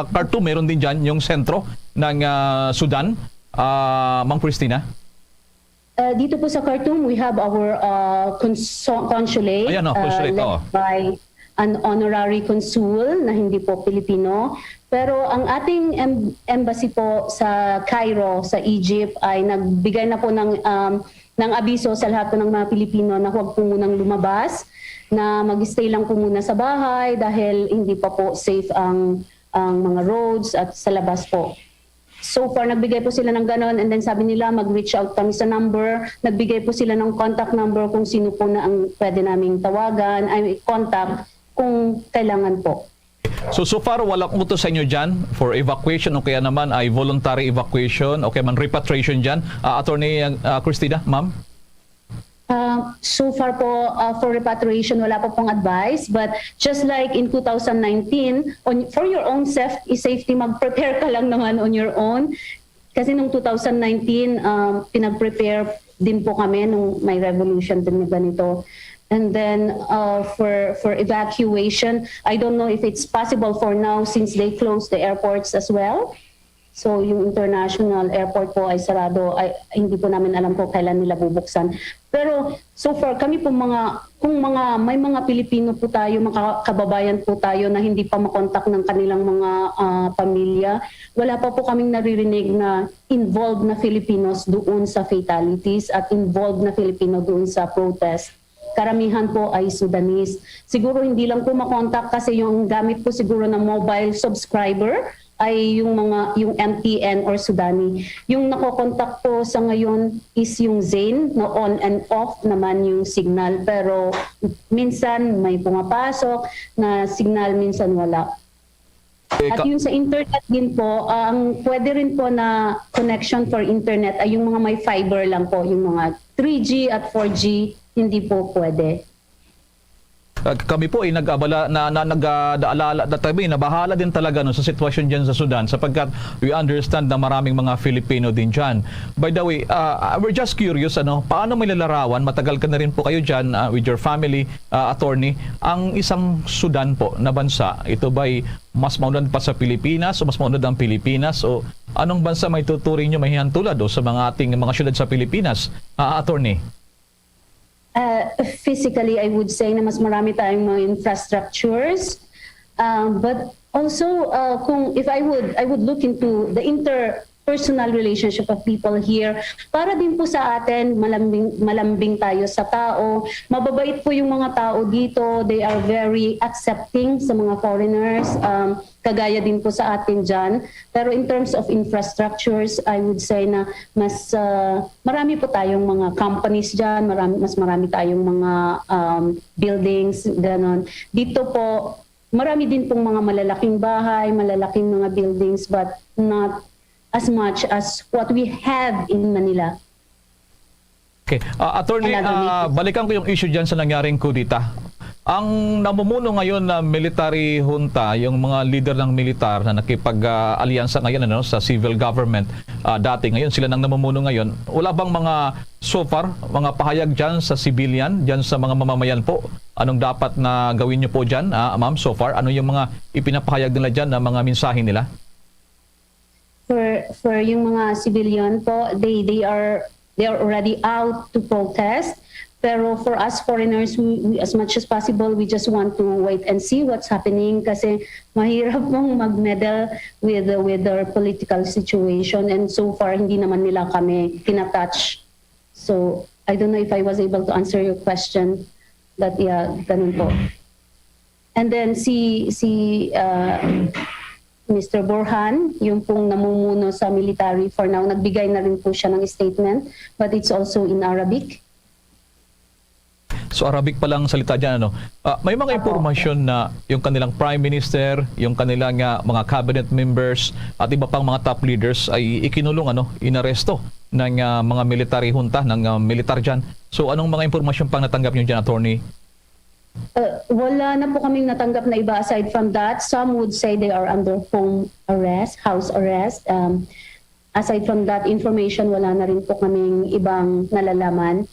Khartoum, meron din dyan yung sentro ng ah, Sudan, ah, Ma'am Christina? Uh, dito po sa Khartoum, we have our uh, conso- consulate, Ayan, oh, consulate, uh, led oh. by an honorary consul na hindi po Pilipino. Pero ang ating em- embassy po sa Cairo, sa Egypt, ay nagbigay na po ng, um, ng abiso sa lahat po ng mga Pilipino na huwag po munang lumabas, na mag-stay lang po muna sa bahay dahil hindi pa po safe ang, ang mga roads at sa labas po. So far, nagbigay po sila ng ganon, and then sabi nila, mag-reach out kami sa number. Nagbigay po sila ng contact number kung sino po na ang pwede naming tawagan, ay contact kung kailangan po. So, so far, walang utos sa inyo dyan for evacuation o kaya naman ay voluntary evacuation o kaya man repatriation dyan? Ah, Attorney ah, Christina, ma'am? Uh, so far po, uh, for repatriation, wala pa pong advice. But just like in two thousand nineteen, on, for your own safety, safety, mag-prepare ka lang naman on your own. Kasi nung two thousand nineteen, um, pinag-prepare din po kami nung may revolution din na ganito. And then uh, for for evacuation, I don't know if it's possible for now since they closed the airports as well. So yung international airport po ay sarado, ay hindi po namin alam kung kailan nila bubuksan. Pero so far kami po mga, kung mga may mga Pilipino po tayo, mga kababayan po tayo na hindi pa makontak ng kanilang mga ah, pamilya, wala pa po kaming naririnig na involved na Filipinos doon sa fatalities at involved na Filipino doon sa protest. Karamihan po ay Sudanese. Siguro hindi lang po makontak kasi yung gamit po siguro ng mobile subscriber ay yung mga, yung M T N or Sudani. Yung nakokontak po sa ngayon is yung Zain, na on and off naman yung signal, pero minsan may pumapasok na signal, minsan wala. At yung sa internet din po, ang pwede rin po na connection for internet ay yung mga may fiber lang po, yung mga three G at four G, hindi po pwede. Ah, kami po ay nag-abala na, na nag-aalala na tabi, nabahala din talaga no sa sitwasyon diyan sa Sudan sapagkat we understand na maraming mga Filipino din diyan. By the way, uh, we're just curious, ano, paano may lalarawan, matagal ka na rin po kayo diyan uh, with your family, uh, attorney, ang isang Sudan po na bansa, ito ba'y mas maunlad pa sa Pilipinas o mas maunlad ang Pilipinas o anong bansa may tuturing nyo mahihantulad o sa mga ating mga syudad sa Pilipinas, uh, attorney? Uh, physically, I would say na mas marami tayong mga infrastructures. Uh, but Also, uh, kung if I would I would look into the interpersonal relationship of people here, para din po sa atin, malambing malambing tayo sa tao. Mababait po yung mga tao dito. They are very accepting sa mga foreigners. Um, kagaya din po sa atin diyan. Pero in terms of infrastructures, I would say na mas uh, marami po tayong mga companies diyan, marami mas marami tayong mga um, buildings, ganon. Dito po, marami din pong mga malalaking bahay, malalaking mga buildings, but not as much as what we have in Manila. Okay. Uh, attorney, uh, balikan ko yung issue dyan sa nangyaring kudita. Ang namumuno ngayon na military junta, yung mga leader ng militar na nakipag-alyansa uh, ngayon ano, sa civil government, uh, dati ngayon, sila nang namumuno ngayon. Wala bang mga, so far, mga pahayag dyan sa civilian, dyan sa mga mamamayan po? Anong dapat na gawin nyo po dyan, uh, ma'am, so far? Ano yung mga ipinapahayag nila dyan na mga mensahe nila? For for yung mga civilian po, they they are they are already out to protest. Pero for us foreigners, we, we, as much as possible, we just want to wait and see what's happening kasi mahirap pong mag-meddle with with our political situation, and so far hindi naman nila kami tinatouch. So I don't know if I was able to answer your question, but yeah, ganun po. And then si si uh, Mister Borhan, yung pong namumuno sa military for now, nagbigay na rin po siya ng statement, but it's also in Arabic. So Arabic pa lang salita diyan ano. Uh, may mga impormasyon na yung kanilang prime minister, yung kanilang uh, mga cabinet members at iba pang mga top leaders ay ikinulong ano, inaresto ng uh, mga military junta, ng uh, militar diyan. So anong mga impormasyon pang natanggap niyo diyan, attorney? Uh, wala na po kaming natanggap na iba aside from that. Some would say they are under home arrest, house arrest. Um, aside from that information, wala na rin po kaming ibang nalalaman.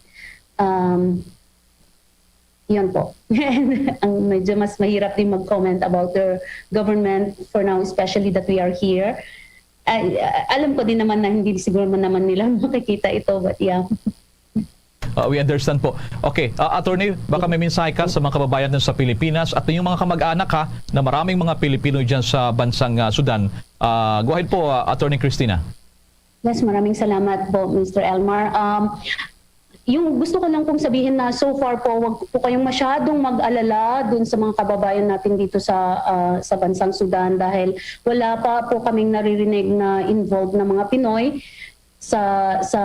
Um, yun po. Ang medyo mas mahirap din mag-comment about their government for now, especially that we are here. Ay, alam ko din naman na hindi siguro naman nila makikita ito, but yeah. Uh, we understand po. Okay, uh, attorney, baka may mensahe ka sa mga kababayan natin sa Pilipinas at yung mga kamag-anak ha, na maraming mga Pilipino diyan sa bansang uh, Sudan. Uh, go ahead po, uh, Attorney Christina. Yes, maraming salamat po, Mister Elmar. Um, yung gusto ko lang pong sabihin na so far po, wag po kayong masyadong mag-alala dun sa mga kababayan natin dito sa uh, sa bansang Sudan dahil wala pa po kaming naririnig na involved na mga Pinoy sa sa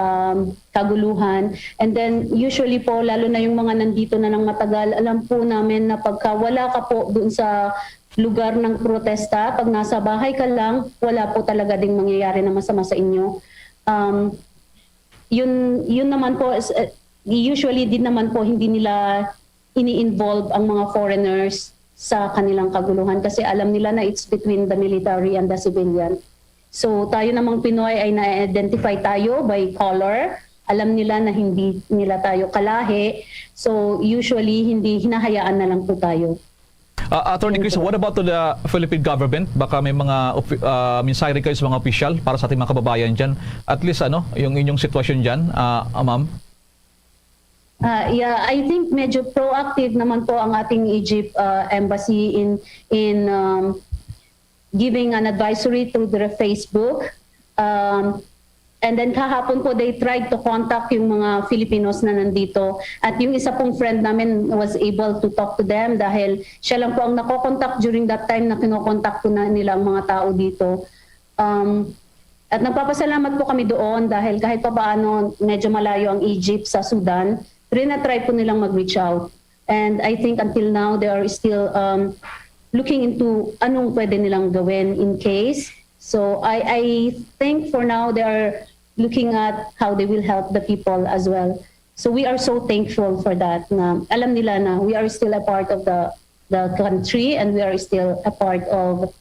kaguluhan. And then usually po, lalo na yung mga nandito na ng matagal, alam po namin na pagka wala ka po doon sa lugar ng protesta, pag nasa bahay ka lang, wala po talaga ding mangyayari na masama sa inyo. Um, yun yun naman po, usually din naman po hindi nila ini-involve ang mga foreigners sa kanilang kaguluhan kasi alam nila na it's between the military and the civilian. So tayo namang Pinoy ay na-identify tayo by color. Alam nila na hindi nila tayo kalahi. So usually hindi, hinahayaan na lang po tayo. Uh, Attorney Chris, what about to the Philippine government? Baka may mga uh, mensahe kayo sa mga opisyal para sa ating mga kababayan dyan. At least ano, yung inyong sitwasyon dyan, uh, ma'am? Uh, yeah, I think medyo proactive naman po ang ating Egypt uh, embassy in in um, giving an advisory through their Facebook. Um, and then kahapon po, they tried to contact yung mga Filipinos na nandito. At yung isa pong friend namin was able to talk to them dahil siya lang po ang nakokontakt during that time na kinokontakt po na nila ang mga tao dito. Um, at nagpapasalamat po kami doon dahil kahit papaano medyo malayo ang Egypt sa Sudan, rinatry po nilang mag-reach out. And I think until now, they are still um, looking into anong pwede nilang gawin in case. So I, I think for now, they are looking at how they will help the people as well. So we are so thankful for that. Na alam nila na we are still a part of the the country and we are still a part of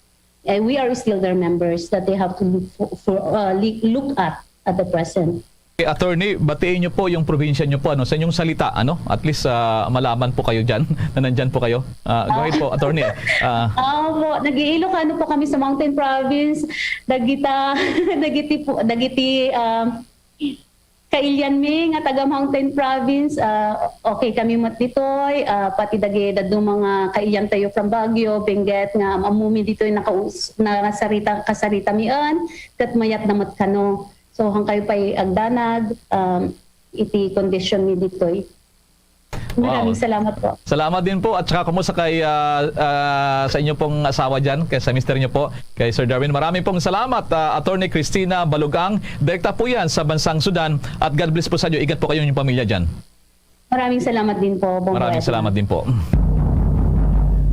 uh, we are still their members that they have to look for, for uh, look at at the present. Okay, attorney, batiin niyo po yung probinsya niyo po ano sa inyong salita ano at least uh, malaman po kayo diyan na nandiyan po kayo. Uh, go ahead po, attorney. Uh, uh, po, nag-iilocano po kami sa Mountain Province, Dagita, Dagiti po, Dagiti uh, Kailian mi nga taga Mountain Province, ah, okay kami mat ditoy, ah, pati dagi dadong mga kailian tayo from Baguio, Benguet, nga amo mi ditoy nakaus-, nasarita, kasarita mi an, kat mayat na mat kano. So, hangkayo pa'y agdanag, um, iti condition mi ditoy. Maraming Wow. salamat po. Salamat din po. At saka kumusta kay, ah, ah, sa inyo pong asawa dyan, kay sa mister nyo po, kay Sir Darwin. Maraming pong salamat, ah, Attorney Christina Balugang. Direkta po yan sa bansang Sudan. At God bless po sa inyo. Ingat po kayo, inyong pamilya dyan. Maraming salamat din po, Bong Maraming Edna. Salamat din po.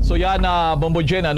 So yan, ah, Bombo Jen, ano?